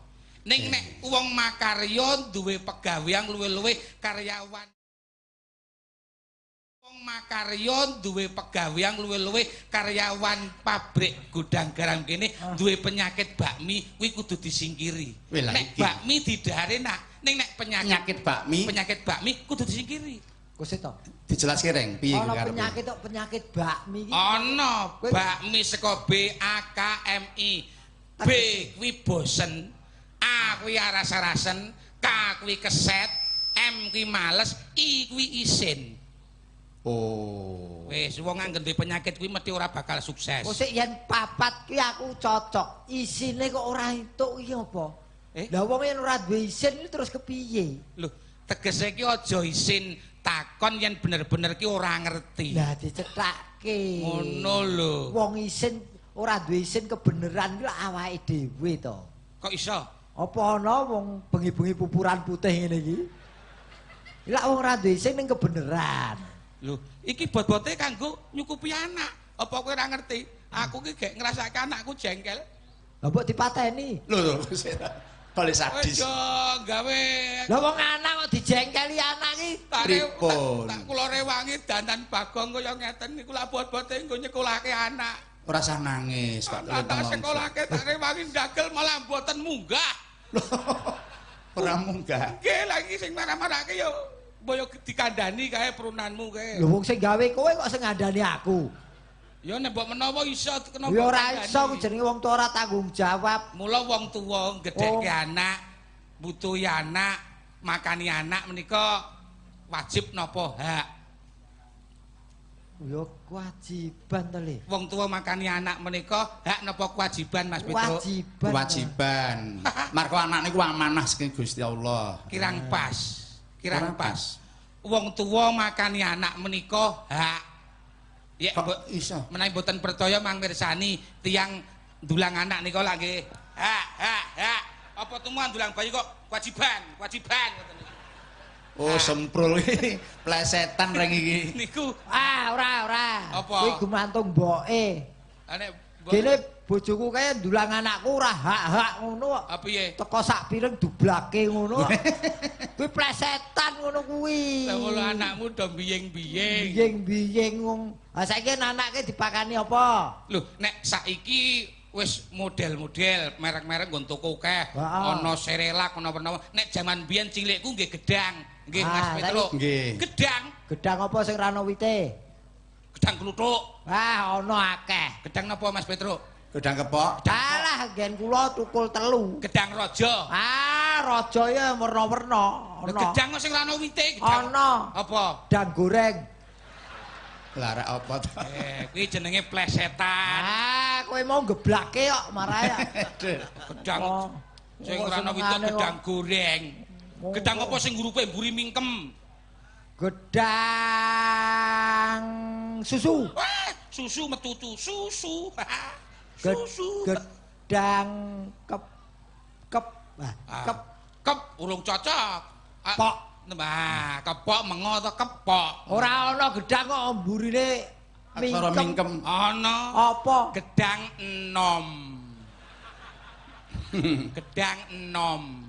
Ning nek wong makarya duwe pegawean luwih-luwih karyawan. Wong makarya duwe pegawean luwih-luwih karyawan pabrik gudang garam kene duwe penyakit bakmi kuwi kudu disingkiri. Nek bakmi didahare nak, ning nek penyakit bakmi, penyakit bakmi kudu disingkiri. Kose to? Dijelaske Reng, piye kuwi karepe? Penyakit kok penyakit bakmi iki. Ana bakmi saka B A K M I. B kuwi bosen, A kuwi aras-arasen, K kuwi keset, M kuwi males, I kuwi isin. Oh. Wis wong angger duwe penyakit kuwi mesti ora bakal sukses. Kok sik yen papat kuwi aku cocok. Isine kok ora entuk iki apa? Lah wong yen ora duwe isin iki terus kepiye? Lho, tegese iki aja isin takon yen bener-bener ki ora ngerti. Lah dicethake. Ngono lho. Wong isin ora duwe isin kebeneran kuwi awake dhewe to. Kok iso? Apa ana wong bengi-bengi pupuran putih ngene iki? Lah wong ora duwe isin ning kebeneran. Lho, iki bot-bote kanggo nyukupi anak. Apa kowe ora ngerti? Aku ki gek ngrasake anakku jengkel. Lah mbok dipateni. Lho, lho. Kok sadis. Aja gawe. Lah wong anak kok dijengkeli anak iki. Pripun? Tak kula rewangi dandan Bagong kaya ngeten niku lak bot-bote nggo nyekolahke anak. Ora usah nangis, Pak. Tak sekolahke tak rewangi ndagel malah mboten munggah. Ora munggah. Nggih, lagi sing marah-marahke yo boyo dikandani kae prunanmu kae. Lho wong sing gawe kowe kok sing ngandani aku. Ya nek mbok menawa iso kenapa? Ya ora iso jenenge wong tuwa ora tanggung jawab. Mula wong tuwa gedhekke anak, butuhi anak, makani anak menika wajib napa hak? Ya kewajiban to, Le. Wong tuwa makani anak menika hak napa kewajiban, Mas Petro? Kewajiban. Kewajiban. Marga anak niku amanah saking Gusti Allah. Kirang pas. Kirang pas. Wong tuwa makani anak menika hak. Ya mbok iso. Menawi mboten percaya mang mirsani tiyang ndulang anak nika lak nggih. Hak, hak, hak. Apa tumu ndulang bayi kok kewajiban, kewajiban ngoten niku. Oh, semprul iki plesetan reng iki. Niku ah ora ora. Apa? Kuwi gumantung mboke. Nek dene bojoku kae ndulang anakku ora hak-hak ngono kok. Ha piye? Teko sak piring dublake ngono. Kuwi plesetan ngono kuwi. Lah ngono anakmu do biying-biying. Biying-biying wong. Ha saiki anake dipakani apa? Lho, nek saiki wis model-model, merek-merek nggon toko akeh. Ana Cerelac, ana werna. Nek jaman biyen cilikku nggih gedang. Nggih Mas Petro. Nggih. Gedang. Gedang apa sing ra ana wite? Gedang kluthuk. Wah, ana akeh. Gedang napa Mas Petro? Gedang kepok. Alah, nggen kula tukul telu. Gedang raja. Ah, raja ya werna-werna. Ana. Gedang kok sing ra ana wite, gedang. Ana. Apa? Gedang goreng. Lah rek apa to? Kuwi jenenge plesetan. Ah, kowe mau geblake kok marah ya. Gedang sing ora ana wite gedang goreng. Gedang apa sing ngurupe mburi mingkem? Gedang susu. Wah, susu metutu susu. Susu. Gedang kep kep kep kep urung cocok. Pok. Nah, kepok mengo to kepok. Ora ana gedang kok mburine mingkem. Ana. Apa? Gedang enom. Gedang enom.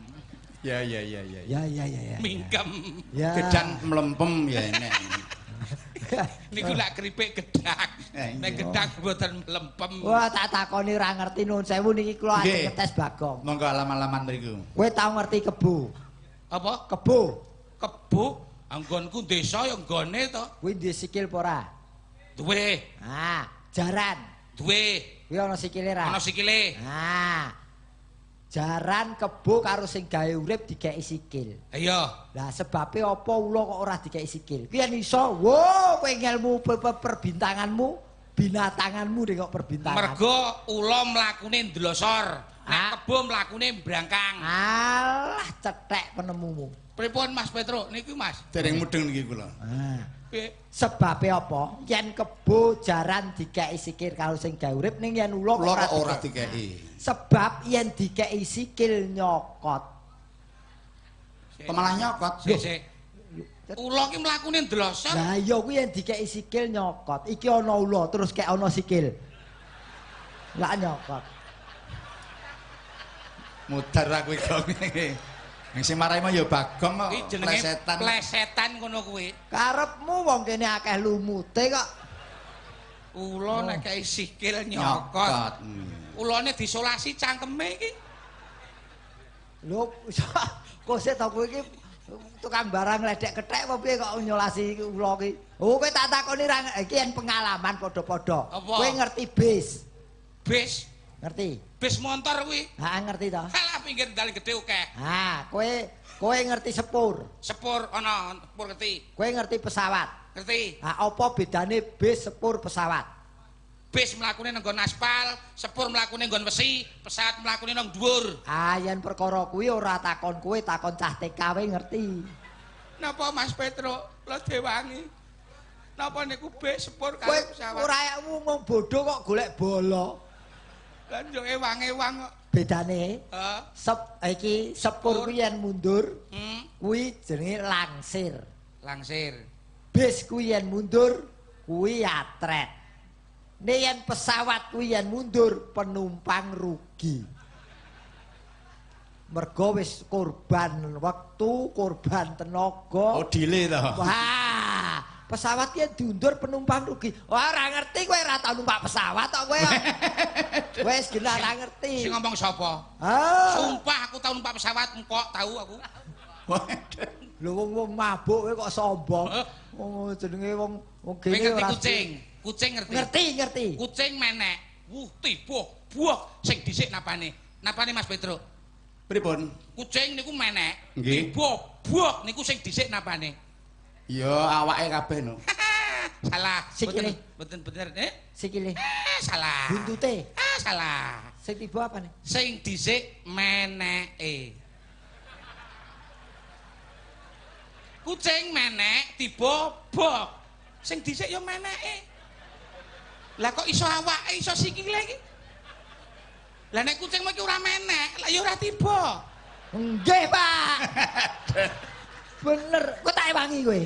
Ya ya ya ya. Ya ya ya ya. Mingkem. Gedang mlempem ya enek. Niku lak keripik gedang. Nek gedang mboten mlempem. Wah, tak takoni ora ngerti nuwun sewu niki kula ajeng ngetes Bagong. Monggo alam-alaman mriku. Kowe tau ngerti kebo? Apa? Kebo. Kebo anggonku desa ya nggone to. Kuwi duwe sikil apa ora? Duwe. Ah, jaran. Duwe. Kuwi ana sikile ra? Ana sikile. Ah. Jaran kebo karo sing gawe urip dikeki sikil. Iya. Lah sebabe apa ula kok ora dikeki sikil? Kuwi yen iso, wo kowe ngelmu perbintanganmu, binatanganmu deh kok perbintangan. Mergo ula mlakune ndlosor, nek kebo mlakune mbrangkang. Alah cethek penemumu. Pripun Mas Petro niki Mas? Dereng mudeng niki kula. Ah. Sebabe apa? Yen kebo jaran dikeki sikil karo sing gawe urip ning yen ula kok ora dikeki. Sebab yen dikeki sikil nyokot. Kok malah nyokot? Sik sik. Ula ki mlakune ndlosor. Lah iya kuwi yen dikeki sikil nyokot. Iki ana ula terus kek ana sikil. Lah nyokot. Mudar aku iki. Sing marai mah ya Bagong kok. Iki jenenge plesetan. Plesetan ngono kuwi. Karepmu wong kene akeh lumute kok. Ula nek kei sikil nyokot. Ulane disolasi cangkeme iki. Lho, kok sik to kowe iki tukang barang ledek kethek apa piye kok nyolasi ula iki? Oh, kowe tak takoni ra iki yen pengalaman padha-padha. Kowe ngerti bis? Bis? Ngerti? Bis motor kuwi. Heeh, ngerti to. Halah pinggir dalan gedhe akeh. Ha, kowe ngerti sepur. Sepur ana, sepur ngerti. Kowe ngerti pesawat. Ngerti. Ha, apa bedane bis, sepur, pesawat? Bis mlakune nang nggon aspal, sepur mlakune nggon wesi, pesawat mlakune nang dhuwur. Ah, yen perkara kuwi ora takon kowe, takon cah TKW ngerti. Napa Mas Petro, kula dewangi? Napa niku bis, sepur karo pesawat? Ora wong bodho kok golek bola. Lah yo ewang-ewang kok. Bedane iki sepur kuwi yen mundur, kuwi jenenge langsir. Langsir. Bis kuwi yen mundur, kuwi atret. Nek yen pesawat kuwi yen mundur, penumpang rugi. Mergo wis korban wektu, korban tenaga. Oh, delay to. Wah, pesawat ki diundur penumpang rugi. Wah, ora ngerti kowe ora tau numpak pesawat kok kowe. Wis gila ora ngerti. Sing ngomong sapa? Ah. Sumpah aku tau numpak pesawat, empok tau aku. Lho wong-wong mabuk kowe kok sombong. Wong jenenge wong wong Kowe kene ngerti ora kucing? Kucing ngerti? Ngerti, ngerti. Kucing menek. Wuh, tiba, buah sing dhisik napane? Napane Mas Petruk? Pripun? Kucing niku menek. Nggih. Tiba, buah niku sing dhisik napane? Ya awake kabeh no. Salah. Sikile. Mboten bener, eh? Sikile. Eh, salah. Buntute. Ah, salah. Sing tiba apane? Sing dhisik meneke. Kucing menek tiba bok. Sing dhisik ya meneke. Lah kok iso awake iso sikile iki? Lah nek kucing iki ora menek, lah ya ora tiba. Nggih, Pak. Bener, kowe tak ewangi kowe.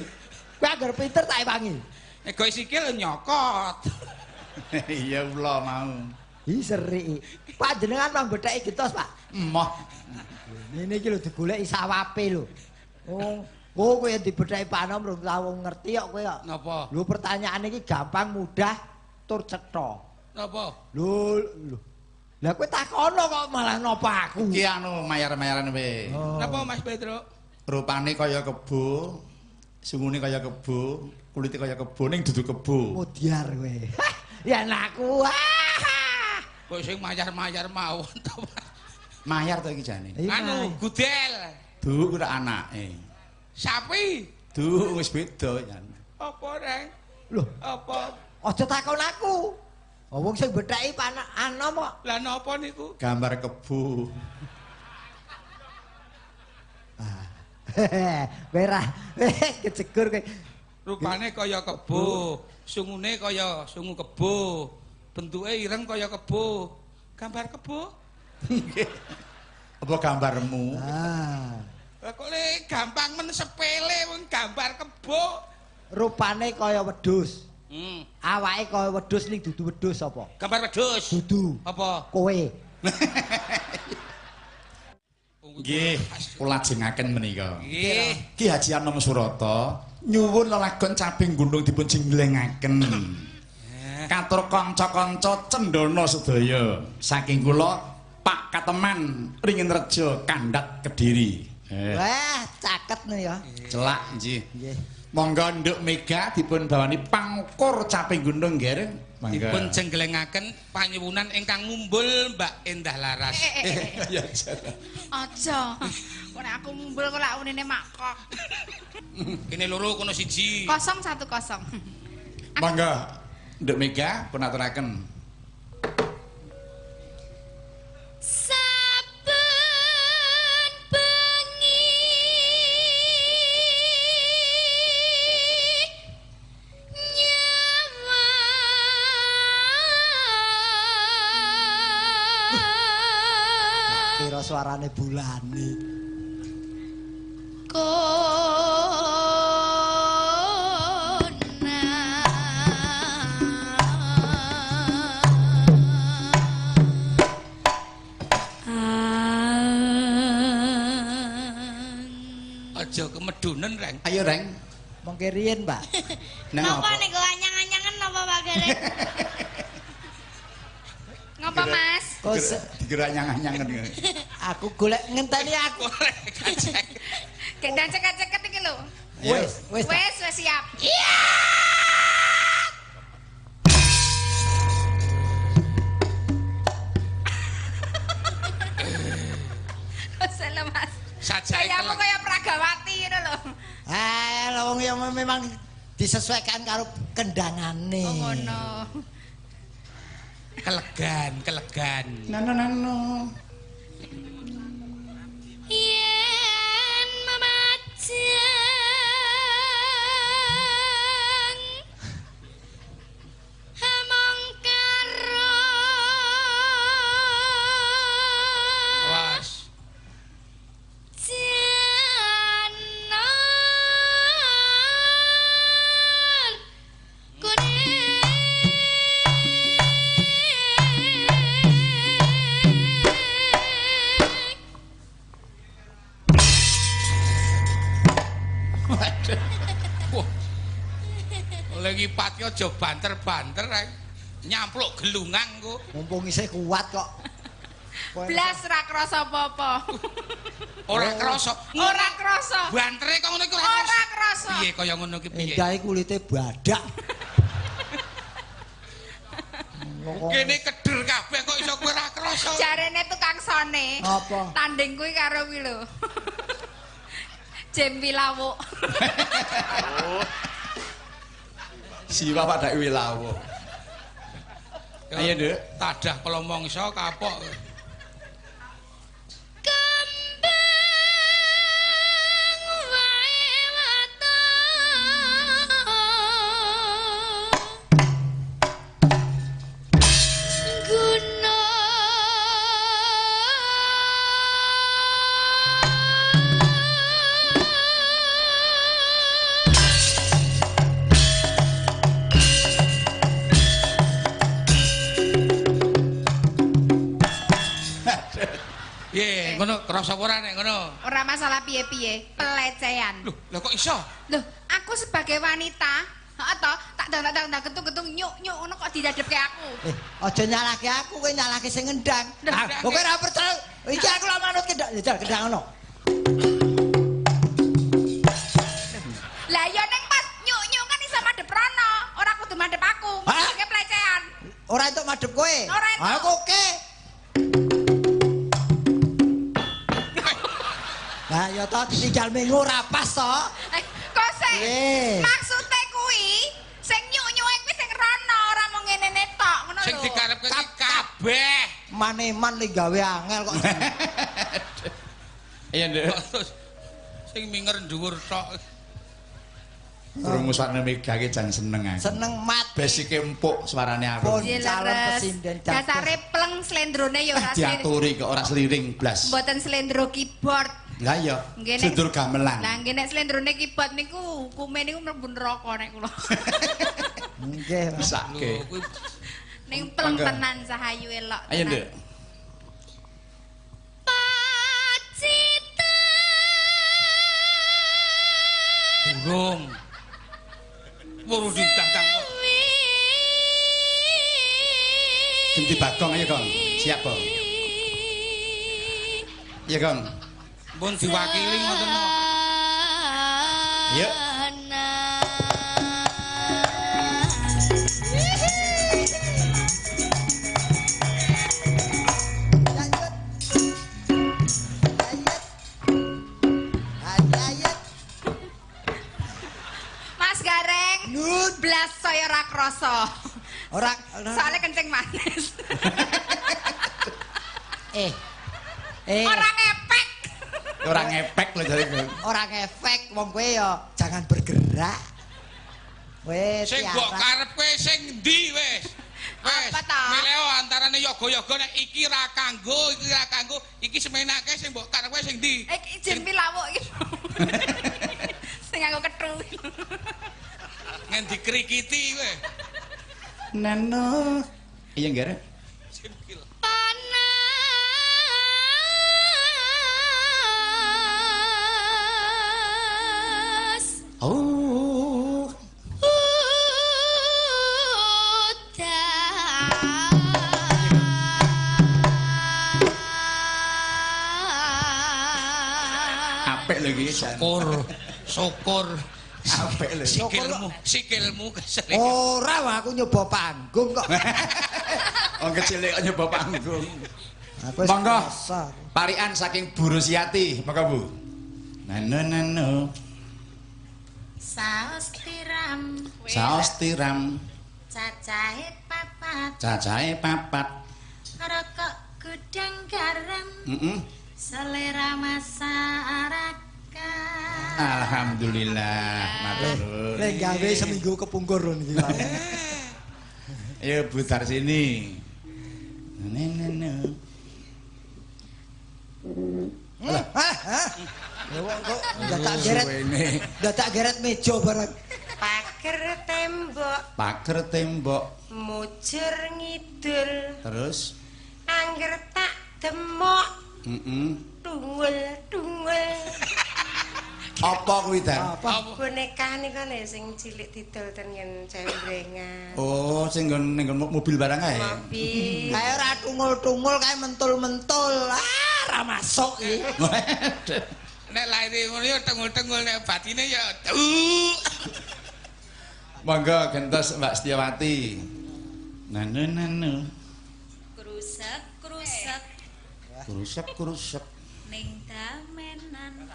Kowe anggar pinter tak ewangi. Nek goe sikil nyokot. Iya ula mau. Ih serik. Panjenengan mang betheki gentos, Pak. Emoh. Ngene iki lho digoleki sawape lho. Oh, oh kowe dibetheki panom rung tau ngerti kok kowe kok. Napa? Lho pertanyaan iki gampang mudah tur cetha. Napa? Lho lho. Lah kowe takono kok malah napa aku. Iki anu mayar-mayaran kowe. Oh. Napa Mas Petruk? Rupane kaya kebo, sungune kaya kebo, kulite kaya kebo ning dudu kebo. Mudyar kowe. Ya anakku. Kok sing mayar-mayar mawon to, Mas. Mayar to iki jane. Anu, gudel. Duk ora anake. Sapi. Duk wis beda jan. Apa, Reng? Lho, apa? Aja takon aku. Wong sing betheki panak anom kok. Lah napa niku? Gambar kebo. Kowe ra kejegur kowe. Rupane kaya kebo, sungune kaya sungu kebo, bentuke ireng kaya kebo. Gambar kebo? Apa gambarmu? Ah. Lah kok le gampang men sepele wong gambar kebo. Rupane kaya wedhus. Awake kaya wedhus ning dudu wedhus apa? Gambar wedhus. Dudu. Apa? Kowe. Nggih, kula lajengaken menika. Nggih. Ki Haji Anom Surata nyuwun lelagon caping gunung dipun jenglengaken. Katur kanca-kanca cendana sedaya. Saking kula Pak Kateman Ringinrejo Kandhat Kediri. Wah, caket nih ya. Celak nggih. Nggih. Monggo Nduk Mega dipun bawani pangkur caping gunung nggih. Monggo. Dipun jenglengaken panyuwunan ingkang mumbul Mbak Endah Laras. Ya aja. Aja. Kok nek aku mumbul kok lak unine makok. Kene loro kono siji. 010. Monggo Nduk Mega pun aturaken. Saben bengi nyawa Kira suarane bulane. Aja kemedunen, Reng. Ayo Reng. Mengke riyen, Pak. Nang Napa apa? niku anyang-anyangan napa Pak Gareng? Ngapa Mas? Kok Dikira anyang-anyangan. aku golek ngenteni aku. Gendang ceket-ceket iki lho. Wis, wis. Wis, wis siap. Iya. Salah Mas. Sajake Kayak aku kelek. kayak Pragawati ngono lho. Ah, lha wong ya memang disesuaikan karo kendangane. Oh ngono. Kelegan, kelegan. Nano nano. Yen memajang among karo Awas. janar kuning. Wah. Oleh ngipat ki aja banter-banter ae. Nyampluk gelungan kok. Mumpung isih kuat kok. Blas ra krasa apa-apa. Ora krasa. Ora krasa. Bantere kok ngono iku ora krasa. Ora krasa. Piye kaya ngono ki piye? Endahe kulite badak. Kene keder kabeh kok iso kowe ora krasa. Jarene tukang sone. Apa? Tanding kuwi karo kuwi lho. Jem Wilawuk. Siwa padake Wilawuk. Ayo, Nduk. Tadah pelomongso kapok. Piye ngono krasa ora nek ngono? Ora masalah piye-piye, pelecehan. Lho, lha kok iso? Lho, aku sebagai wanita, heeh to, tak dang-dang getung-getung nyuk-nyuk ngono kok didadepke aku. Aja nyalahke aku, kowe nyalahke sing ngendang. Kok kowe ora percaya? Iki aku lak manut kendang, jajal kendang ngono. Lah ya ning pas nyuk-nyuk kan iso madhep rono, ora kudu madhep aku. Iki pelecehan. Ora entuk madhep kowe. Ora entuk. Aku oke. Lah ya to ditinggal minggu ora pas to. Kok sik maksude kuwi sing nyuk-nyuke kuwi sing rono ora mung ngene tok ngono lho. Sing dikarepke iki kabeh. Maneman li gawe angel kok. Iya, Nduk. Sing minger dhuwur tok. Krungu suarane Mega ki jan seneng aku. Seneng mat. Basike empuk suarane aku. Calon pesinden jago. Dasare pleng slendrone ya ora diaturi kok ora sliring blas. Mboten slendro keyboard. Lah iya, slendro gamelan. Lah nggih nek slendrone keyboard niku hukume niku mlebu neraka nek kula. Nggih. Mesake. Ning pleng tenan sahayu elok. Ayo, Nduk. Pacitan. Burung. Weru ditangkang kok. Ganti Bagong ayo, Gong. Siap, Gong. Iya, Gong. Pun diwakili ngoten no. Yuk. Mas Gareng, blas saya ora krasa. Ora soalnya kencing manis. Ora ngepek. Ora ngepek lho jare kowe. Ora ngefek wong kowe ya jangan bergerak. Kowe sing mbok karepke sing endi wis? Wis. Milih antarane yoga-yoga nek iki ra kanggo, iki ra kanggo, iki semenake sing mbok karepke sing endi? Iki jen pilawuk iki. Sing nganggo kethu. Ngendi krikiti kowe? Nano. Iya nggih. Panas. Oh. Apik lho iki. Syukur, syukur. Apik lho. Sikilmu, sikilmu kesel. Ora, aku nyoba panggung kok. Wong kecil kok nyoba panggung. Monggo. Parikan saking Bu Rusiati, monggo Bu. Nano nano. Saos tiram. Saos tiram. Cacahe papat. Cacahe papat. Rokok gudang garam. Selera masyarakat. Alhamdulillah, matur nuwun. Lek gawe seminggu kepungkur lho niki. Ayo Bu Darsini. Nene. Lah, hah? Lha wong kok dadak geret. Dadak geret meja barang. Pager tembok. Pager tembok. Mujur ngidul. Terus angger tak demok. Tungul tungul. Apa kuwi, Dan? Apa? Boneka niku lho sing cilik didol ten ngen cembrengan. Oh, sing nggon ning mobil barang kae. Mobil. Kae ora tungul-tungul, kae mentul-mentul. Ah, ora masuk iki. Nek lahir ngono ya tengul-tengul, nek batine ya. Monggo gentos Mbak Setiawati. Nanu nanu. Krusek krusek. Krusek krusek. Ning damenan.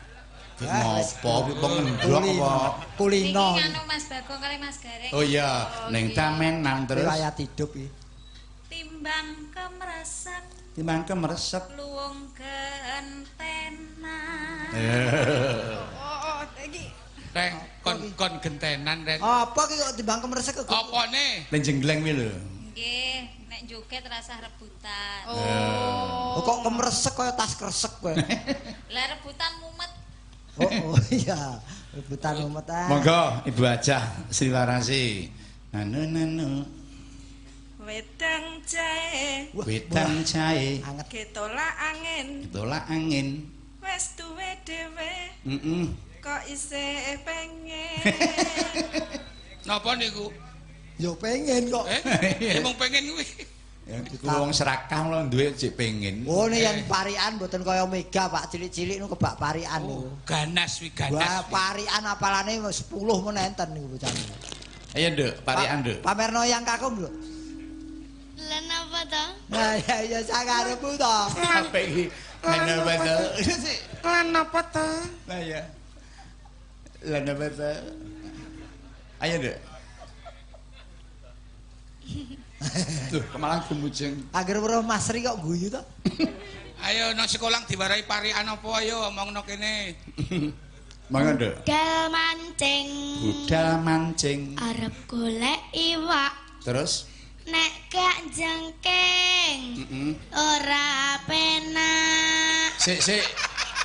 Ngopo kok ngendhok apa? Kulino. Iki anu Mas Bagong kali Mas Gareng. Oh iya, ning damenan terus. Riwayat hidup iki. Timbang kemresek. Timbang kemresek. Luwung gentenan. Oh, iki. Reng kon gentenan, Reng. Apa iki kok timbang kemresek kok? Apane? Ning jenggleng kuwi lho. Nggih, nek joget rasah rebutan. Oh. Kok kemresek kaya tas kresek kowe. Lah rebutan mumet. Oh, iya, rebutan mumet ah. Monggo Ibu Hajah Sri Warasi. Nanu nanu. Wedang jahe. Wedang jahe. Anget. Ketolak angin. Ketolak angin. Wes duwe dhewe. Heeh. Kok isih pengen. Napa niku? Ya pengen kok. Eh, mung pengen kuwi. Ya iku wong serakah lho duwe cek pengen. Oh nek yen parikan mboten kaya Mega, Pak, cilik-cilik niku kebak parikan niku. Ganas kuwi ganas. Wah, parikan apalane 10 men enten niku bocah. Ayo Nduk, parikan Nduk. Pamerno yang kakung lho. Lah napa to? Nah, ya ya sakarepmu to. Apa iki? Lah napa to? Lah napa to? Lah ya. Lah napa to? Ayo Nduk. Tuh, kemalang gumujeng. Angger weruh Mas Sri kok guyu to? Ayo nang sekolah diwarai parikan apa ayo omongno kene. Monggo, Nduk. Budal mancing. Budal mancing. Arep golek iwak. Terus nek gak jengking. Ora penak. Sik, sik.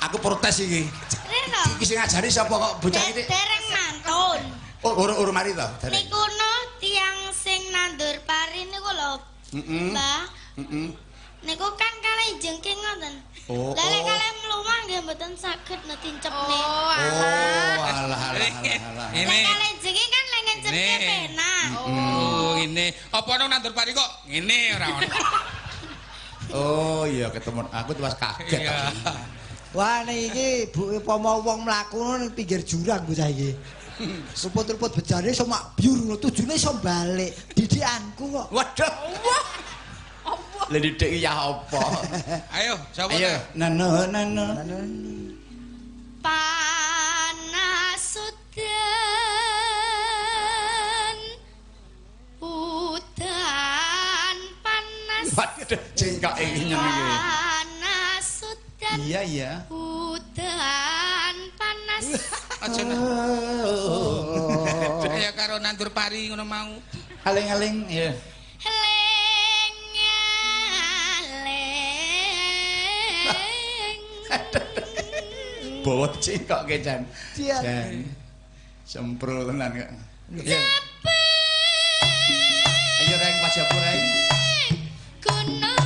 Aku protes iki. Reno. Iki sing ngajari sapa kok bocah iki? Dereng mantun. Oh, urung mari to? Niku no tiyang sing nandur pari niku lho. Mbah. Niku kan kalih jengking ngoten. Oh. Lah lek kalih mlumah nggih mboten saged netincepne. Oh, alah. Oh, alah alah alah. Lek kalih jengking kan lek ngecepke penak. Oh, ngene. Apa ono nandur pari kok ngene ora ono. Oh iya ketemu aku tuh pas kaget. Wah niki Bu upama wong mlaku ning pinggir jurang bocah iki. Rumput-rumput bejane iso mak byur ngono tujune iso balik. Didikanku kok. Waduh. Allah. Lah didik iki ya apa? Ayo, sapa? Ayo, nano nano. Panas udan udan panas. Waduh, cengkok iki nyen iki. Panas udan. Iya, iya. Udan panas. Aja. Kaya karo nandur pari ngono mau. Aling-aling ya. Ling aling. Bawa cengkok ke Jan. Jan. Semprul tenan kok. Ayo reng pajapu reng. Gunung.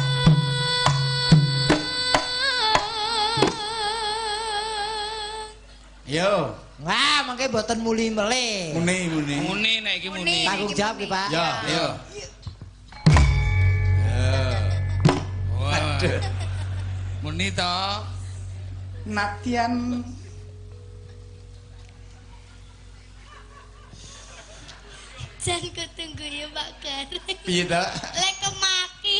Yo. Wah, mangke mboten muli melih. Muni muni. Muni nek iki muni. Tanggung jawab ki, Pak. Ya, yo. Waduh. Muni to. Natian Jan kutunggu ya Pak Gareng. Piye to? Lek kemaki.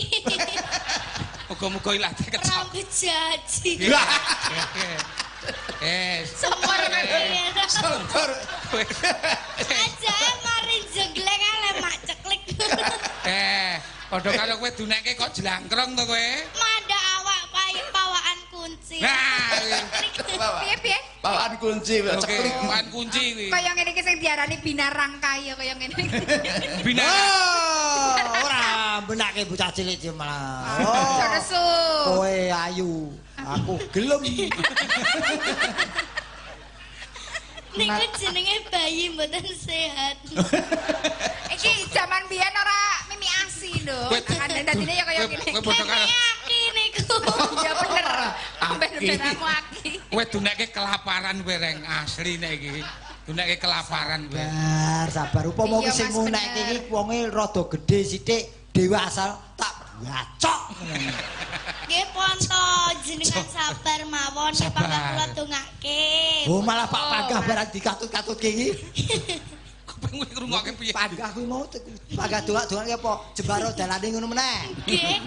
Muga-muga ilah kecap. Rambut jaji. Sempur Sempur. Aja mari jengleng ale mak ceklik. Padha karo kowe duneke kok jlangkrong to kowe? Manda awak pawaan kunci. Nah, piye-piye? Pawaan kunci, ceklik. Pawaan kunci kuwi. Kaya ngene iki sing diarani binarangkaya kaya ngene iki. Binarang. Ora benake bocah cilik iki malah. Oh. Nesu. Kowe ayu, aku gelem. Niku jenenge bayi mboten sehat. Iki jaman biyen ora mimi asi lho. Kandhane dadine ya kaya ngene. Kowe padha karo aki niku. Ya bener. Sampe benamu aki. Kowe dunekke kelaparan kowe reng asli nek iki. Dunekke kelaparan kowe. Sabar, sabar. Upama Iya, ki sing Mas, ngunekke bener. iki wonge rada gedhe sithik, dewasa tak bacok. Nggih pon to jenengan sabar mawon nek Sabar. panggah kula dongake. Oh, malah Pak Panggah barang dikatut-katutke iki. Kuping kowe ngrungokke piye? Panggah kuwi mau panggah dongak-dongake apa jembaro dalane ngono meneh. Nggih.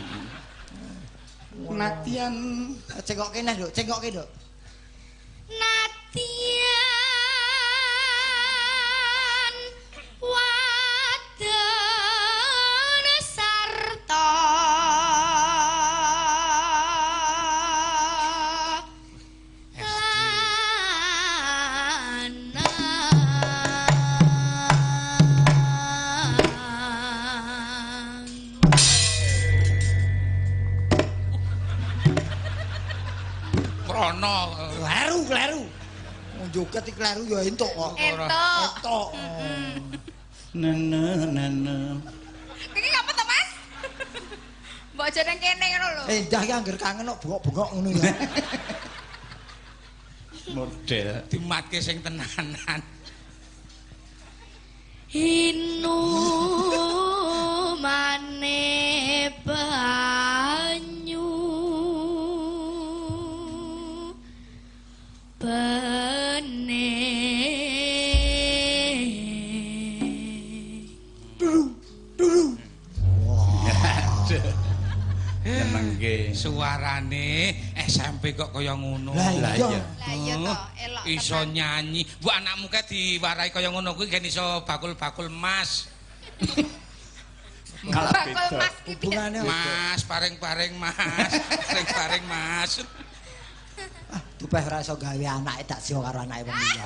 Natian Cengokke neh, Nduk, cengokke, Nduk. Natian wadon sarta lanang. Krono. Kleru, kleru. Wong joget iki kleru ya entuk kok. Entuk. Entuk. nene nene. Iki ngapa to, Mas? Mbok aja nang kene ngono lho. Eh, ndah ki angger kangen kok bengok-bengok ngono ya. Model. Dimatke sing tenanan. Hinumane banyu bening. Nyenengke. Suarane SMP kok kaya ngono. Lah Lah iya. iya. Lah iya to, elok Iso tenan. nyanyi. Bu anakmu kae diwarai kaya ngono kuwi gen iso bakul-bakul emas. Kalah Bakul beda. Mas ki piye? Hubungane apa? Mas, paring-paring Mas. Paring-paring Mas. Ah, tupeh ora iso gawe anake tak siwa karo anake wong liya.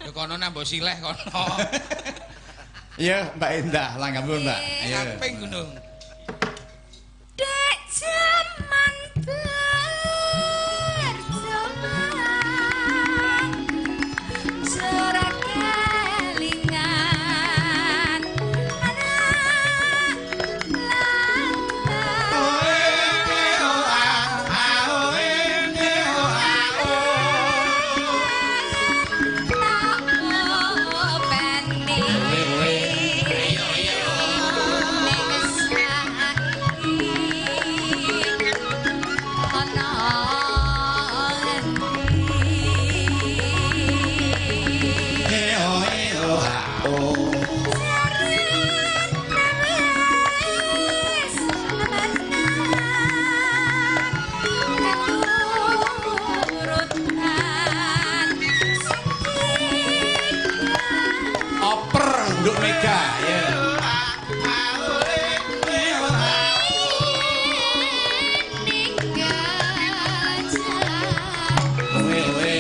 Ya kono nambah sileh kono. Iya, Mbak Endah, langgamu Mbak. Ayo. Samping gunung. Dek jaman berjuang ora kelingan anak lanang. Tak openi ning saiki ana ngendi. Oper Nduk Mega, ya. Owe owe.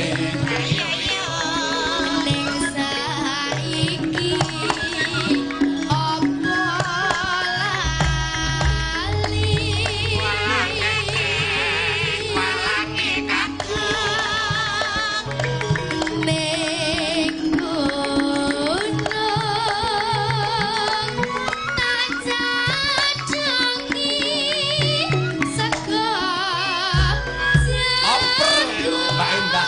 Oper Mbak Endah.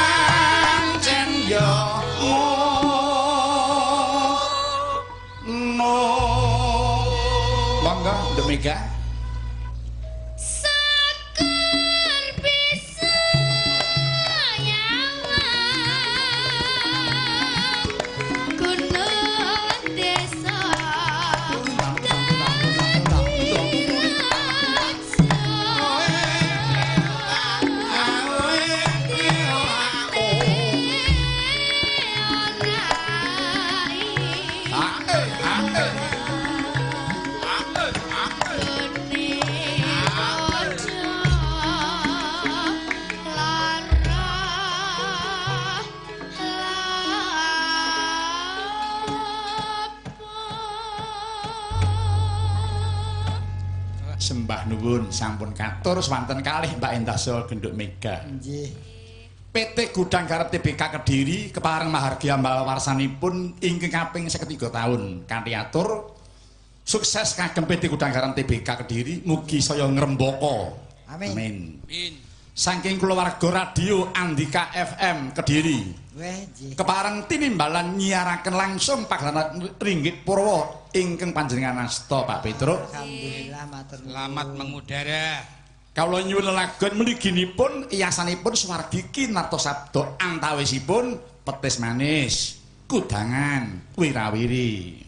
Pancen yo no. Monggo Nduk Mega. Seger bisa yawan gunung desa dadi raja. Ah, eh, ah, eh. nuwun sampun katur swanten kalih Mbak Endah saha Genduk Mega. Nggih. PT Gudang Garam TBK Kediri kepareng mahargya ambal warsanipun ingkang kaping 53 taun kanthi atur sukses kagem PT Gudang Garam TBK Kediri mugi saya ngrembaka. Amin. Amin. Saking kulawarga Radio Andika FM Kediri. Weh, nggih. Kepareng tinimbalan nyiaraken langsung pagelaran Ringgit Purwa ingkang panjenengan asta Pak Petruk. Alhamdulillah matur nuwun. Selamat mengudara. Kawula nyuwun lelagon mliginipun iyasanipun swargi Kinartosabda antawisipun petis manis, kudangan, wirawiri.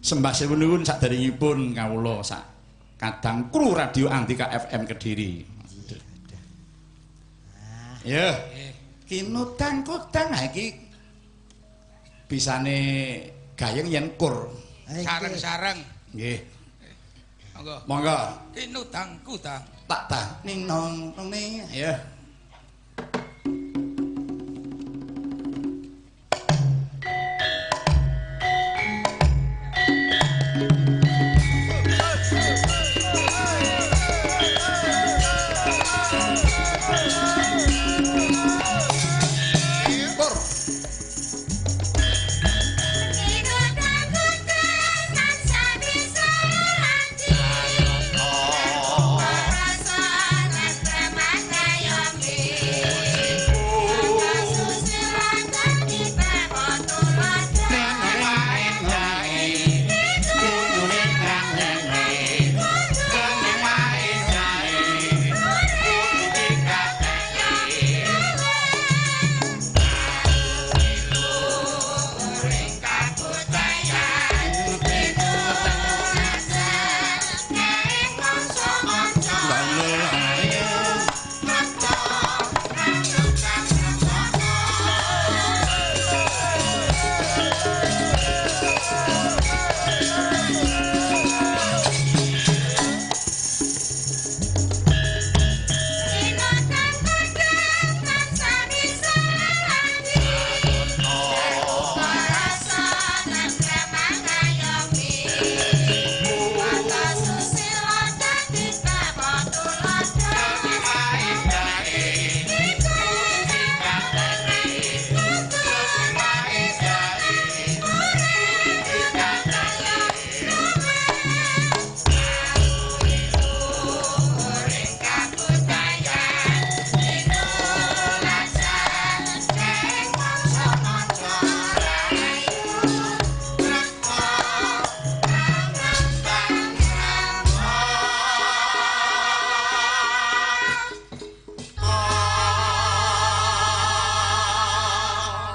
Sembah nuwun saderengipun kawula sak kadang kru Radio Andika FM Kediri. Ya. Kinutang kudang iki bisane gayeng yen kur. Sareng-sareng. Nggih. Monggo. Monggo. Kinutang kudang. Tak tah ning nong ning ya.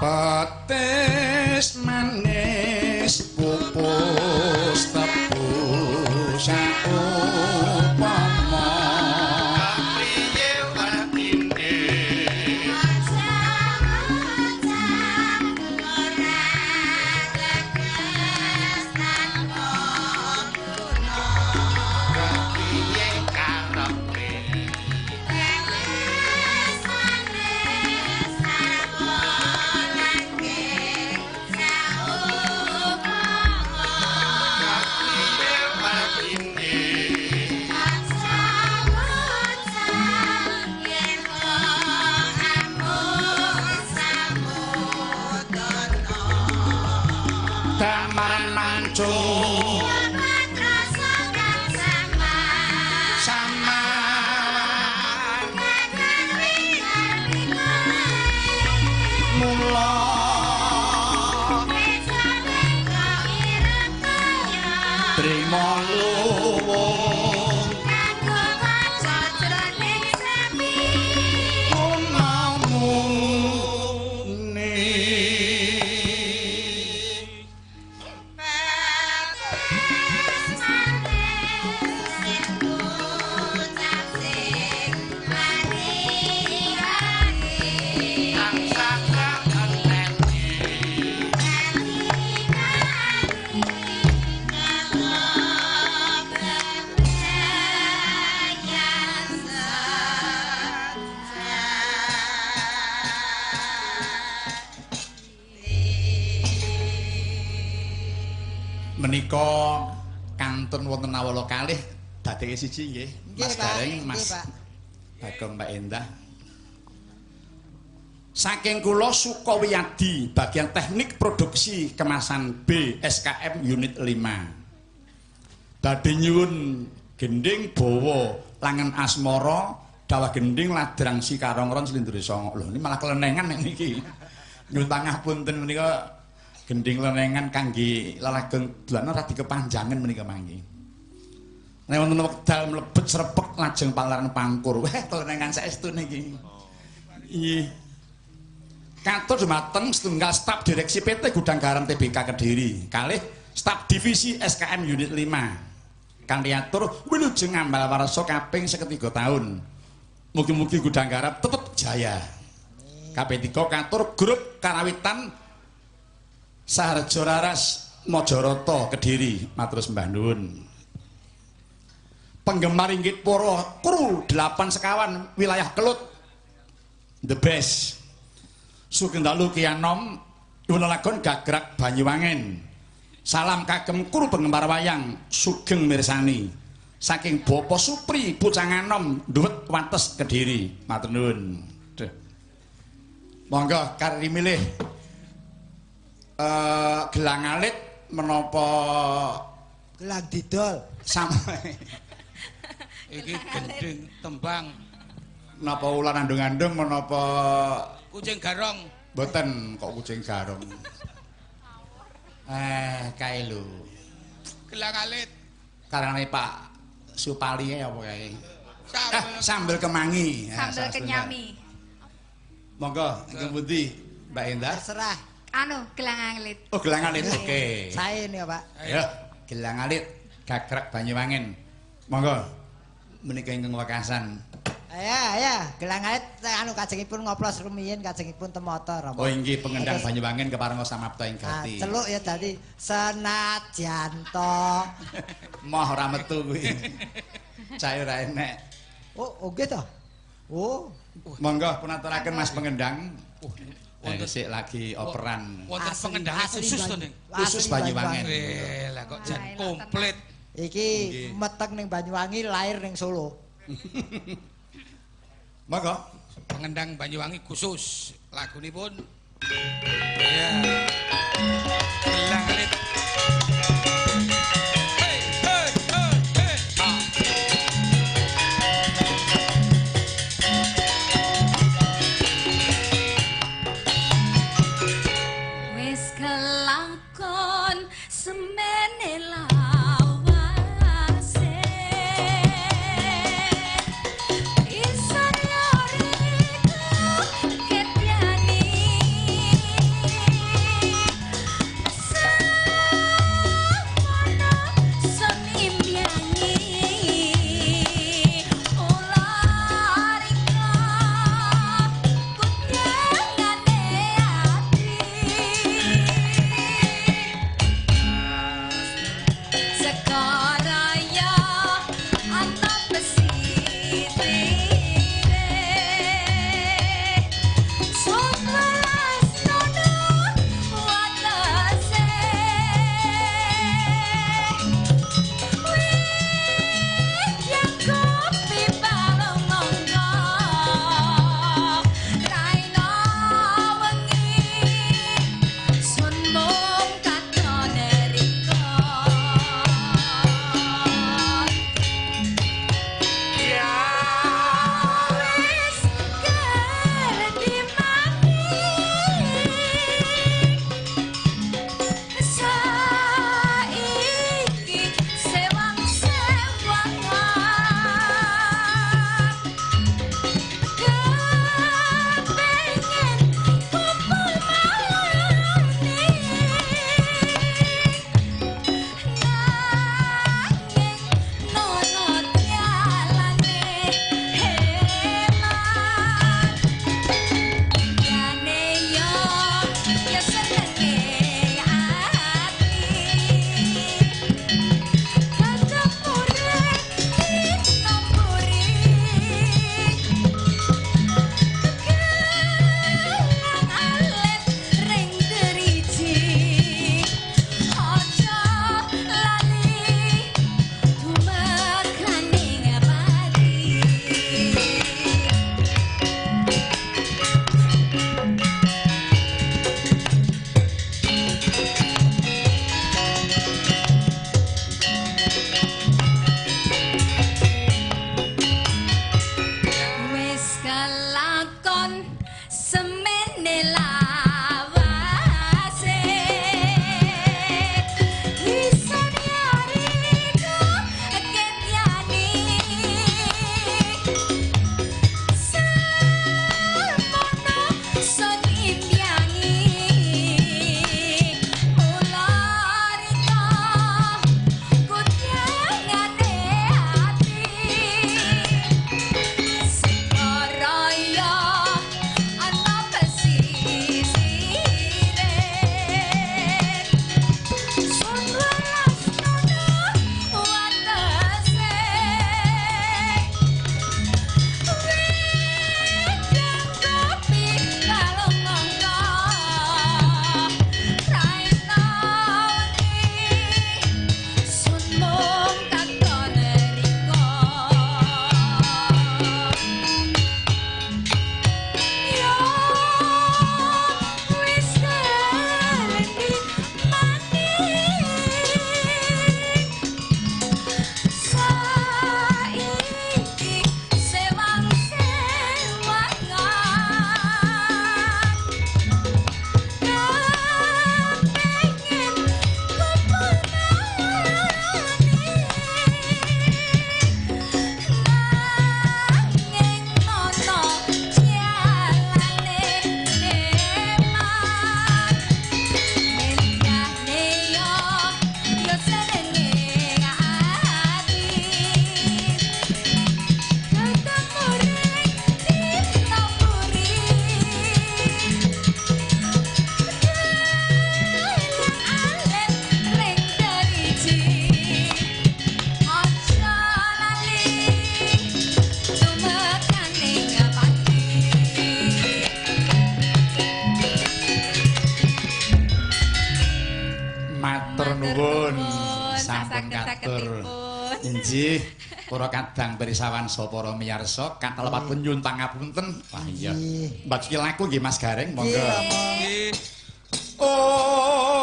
Petis manis pupus tebu saupama kapriye watine kapriye karepe. Damaran mancung sama mula trimo luwung menika kantun wonten nawala kalih Dadeke siji nggih, Nggih, Mas Pak. Gareng, Nggih, Mas Pak. Bagong, Mbak Endah. Saking kula Sukawiyadi, bagian teknik produksi kemasan B SKM unit 5. Badhe nyuwun gending bawa langen asmara dawah gending ladrang si karongron slindure songo. Lho, ini malah kelenengan nek niki. Nyuwun pangapunten menika gending lenengan kangge lelagon dolana radi kepanjangan menika mangke. Nek wonten wekdal mlebet srepek lajeng palaran pangkur. Wah, kelenengan saestu niki. Nggih. Katur dumateng setunggal staf direksi PT Gudang Garam TBK Kediri, kalih staf divisi SKM unit 5. Kanthi atur wilujeng ambal warsa kaping 53 taun. Mugi-mugi Gudang Garam tetep jaya. KP3 katur grup Karawitan Saharjo Raras Mojoroto Kediri, matur sembah nuwun. Penggemar Inggit Poro kru 8 sekawan wilayah Kelut the best. Sugeng dalu Kianom nyuwun lagon Gagrak Banyuwangen. Salam kagem kru penggemar wayang sugeng mirsani. Saking Bapak Supri Pucanganom Duwet Wates Kediri. Matur nuwun. Duh. Monggo kari milih gelang alit menapa Gelang didol. sama Iki gending tembang napa ular andung-andung menapa kucing garong. Mboten kok kucing garong. Kae lho. Gelang alit. Karane Pak Supali apa kae? Sambel, Sambel kemangi. Sambel kenyami. Monggo, ingkang pundi Mbak Endah? Terserah. Anu, gelang alit. Oh, gelang alit. Oke. Sae nih, Pak. Ayo, gelang alit Gagrak Banyuwangen. Monggo. Menika ingkang wekasan. Ayo, ayo, gelang alit anu kajengipun ngoplos rumiyin kajengipun temata Rama. Oh inggih pengendang Banyuwangen keparenga samapta ing Ah, gati. celuk ya dadi senajan to. Moh ora metu kuwi. Cahe ora enek. Oh, oke to. Oh, Monggo pun aturaken Mas pengendang. Wonten Sik lagi operan. Wonten pengendange khusus to, Ning. Khusus Banyuwangen. Lah kok jan komplit. Iki meteng ning Banyuwangi, lahir ning Solo. Monggo. Pengendang Banyuwangi khusus lagunipun. Ya. Gelang alit. Hey, hey, hey, hey. Ah. Wis kelakon semene lawase isan loriku ketyani. sampun katur. Saged-sagedipun. Inggih, para kadang pirsawan saha para miyarsa kathah lepatipun nyuwun pangapunten. Wah iya. Nggih. Mbak laku nggih Mas Gareng, monggo. Nggih. Oh.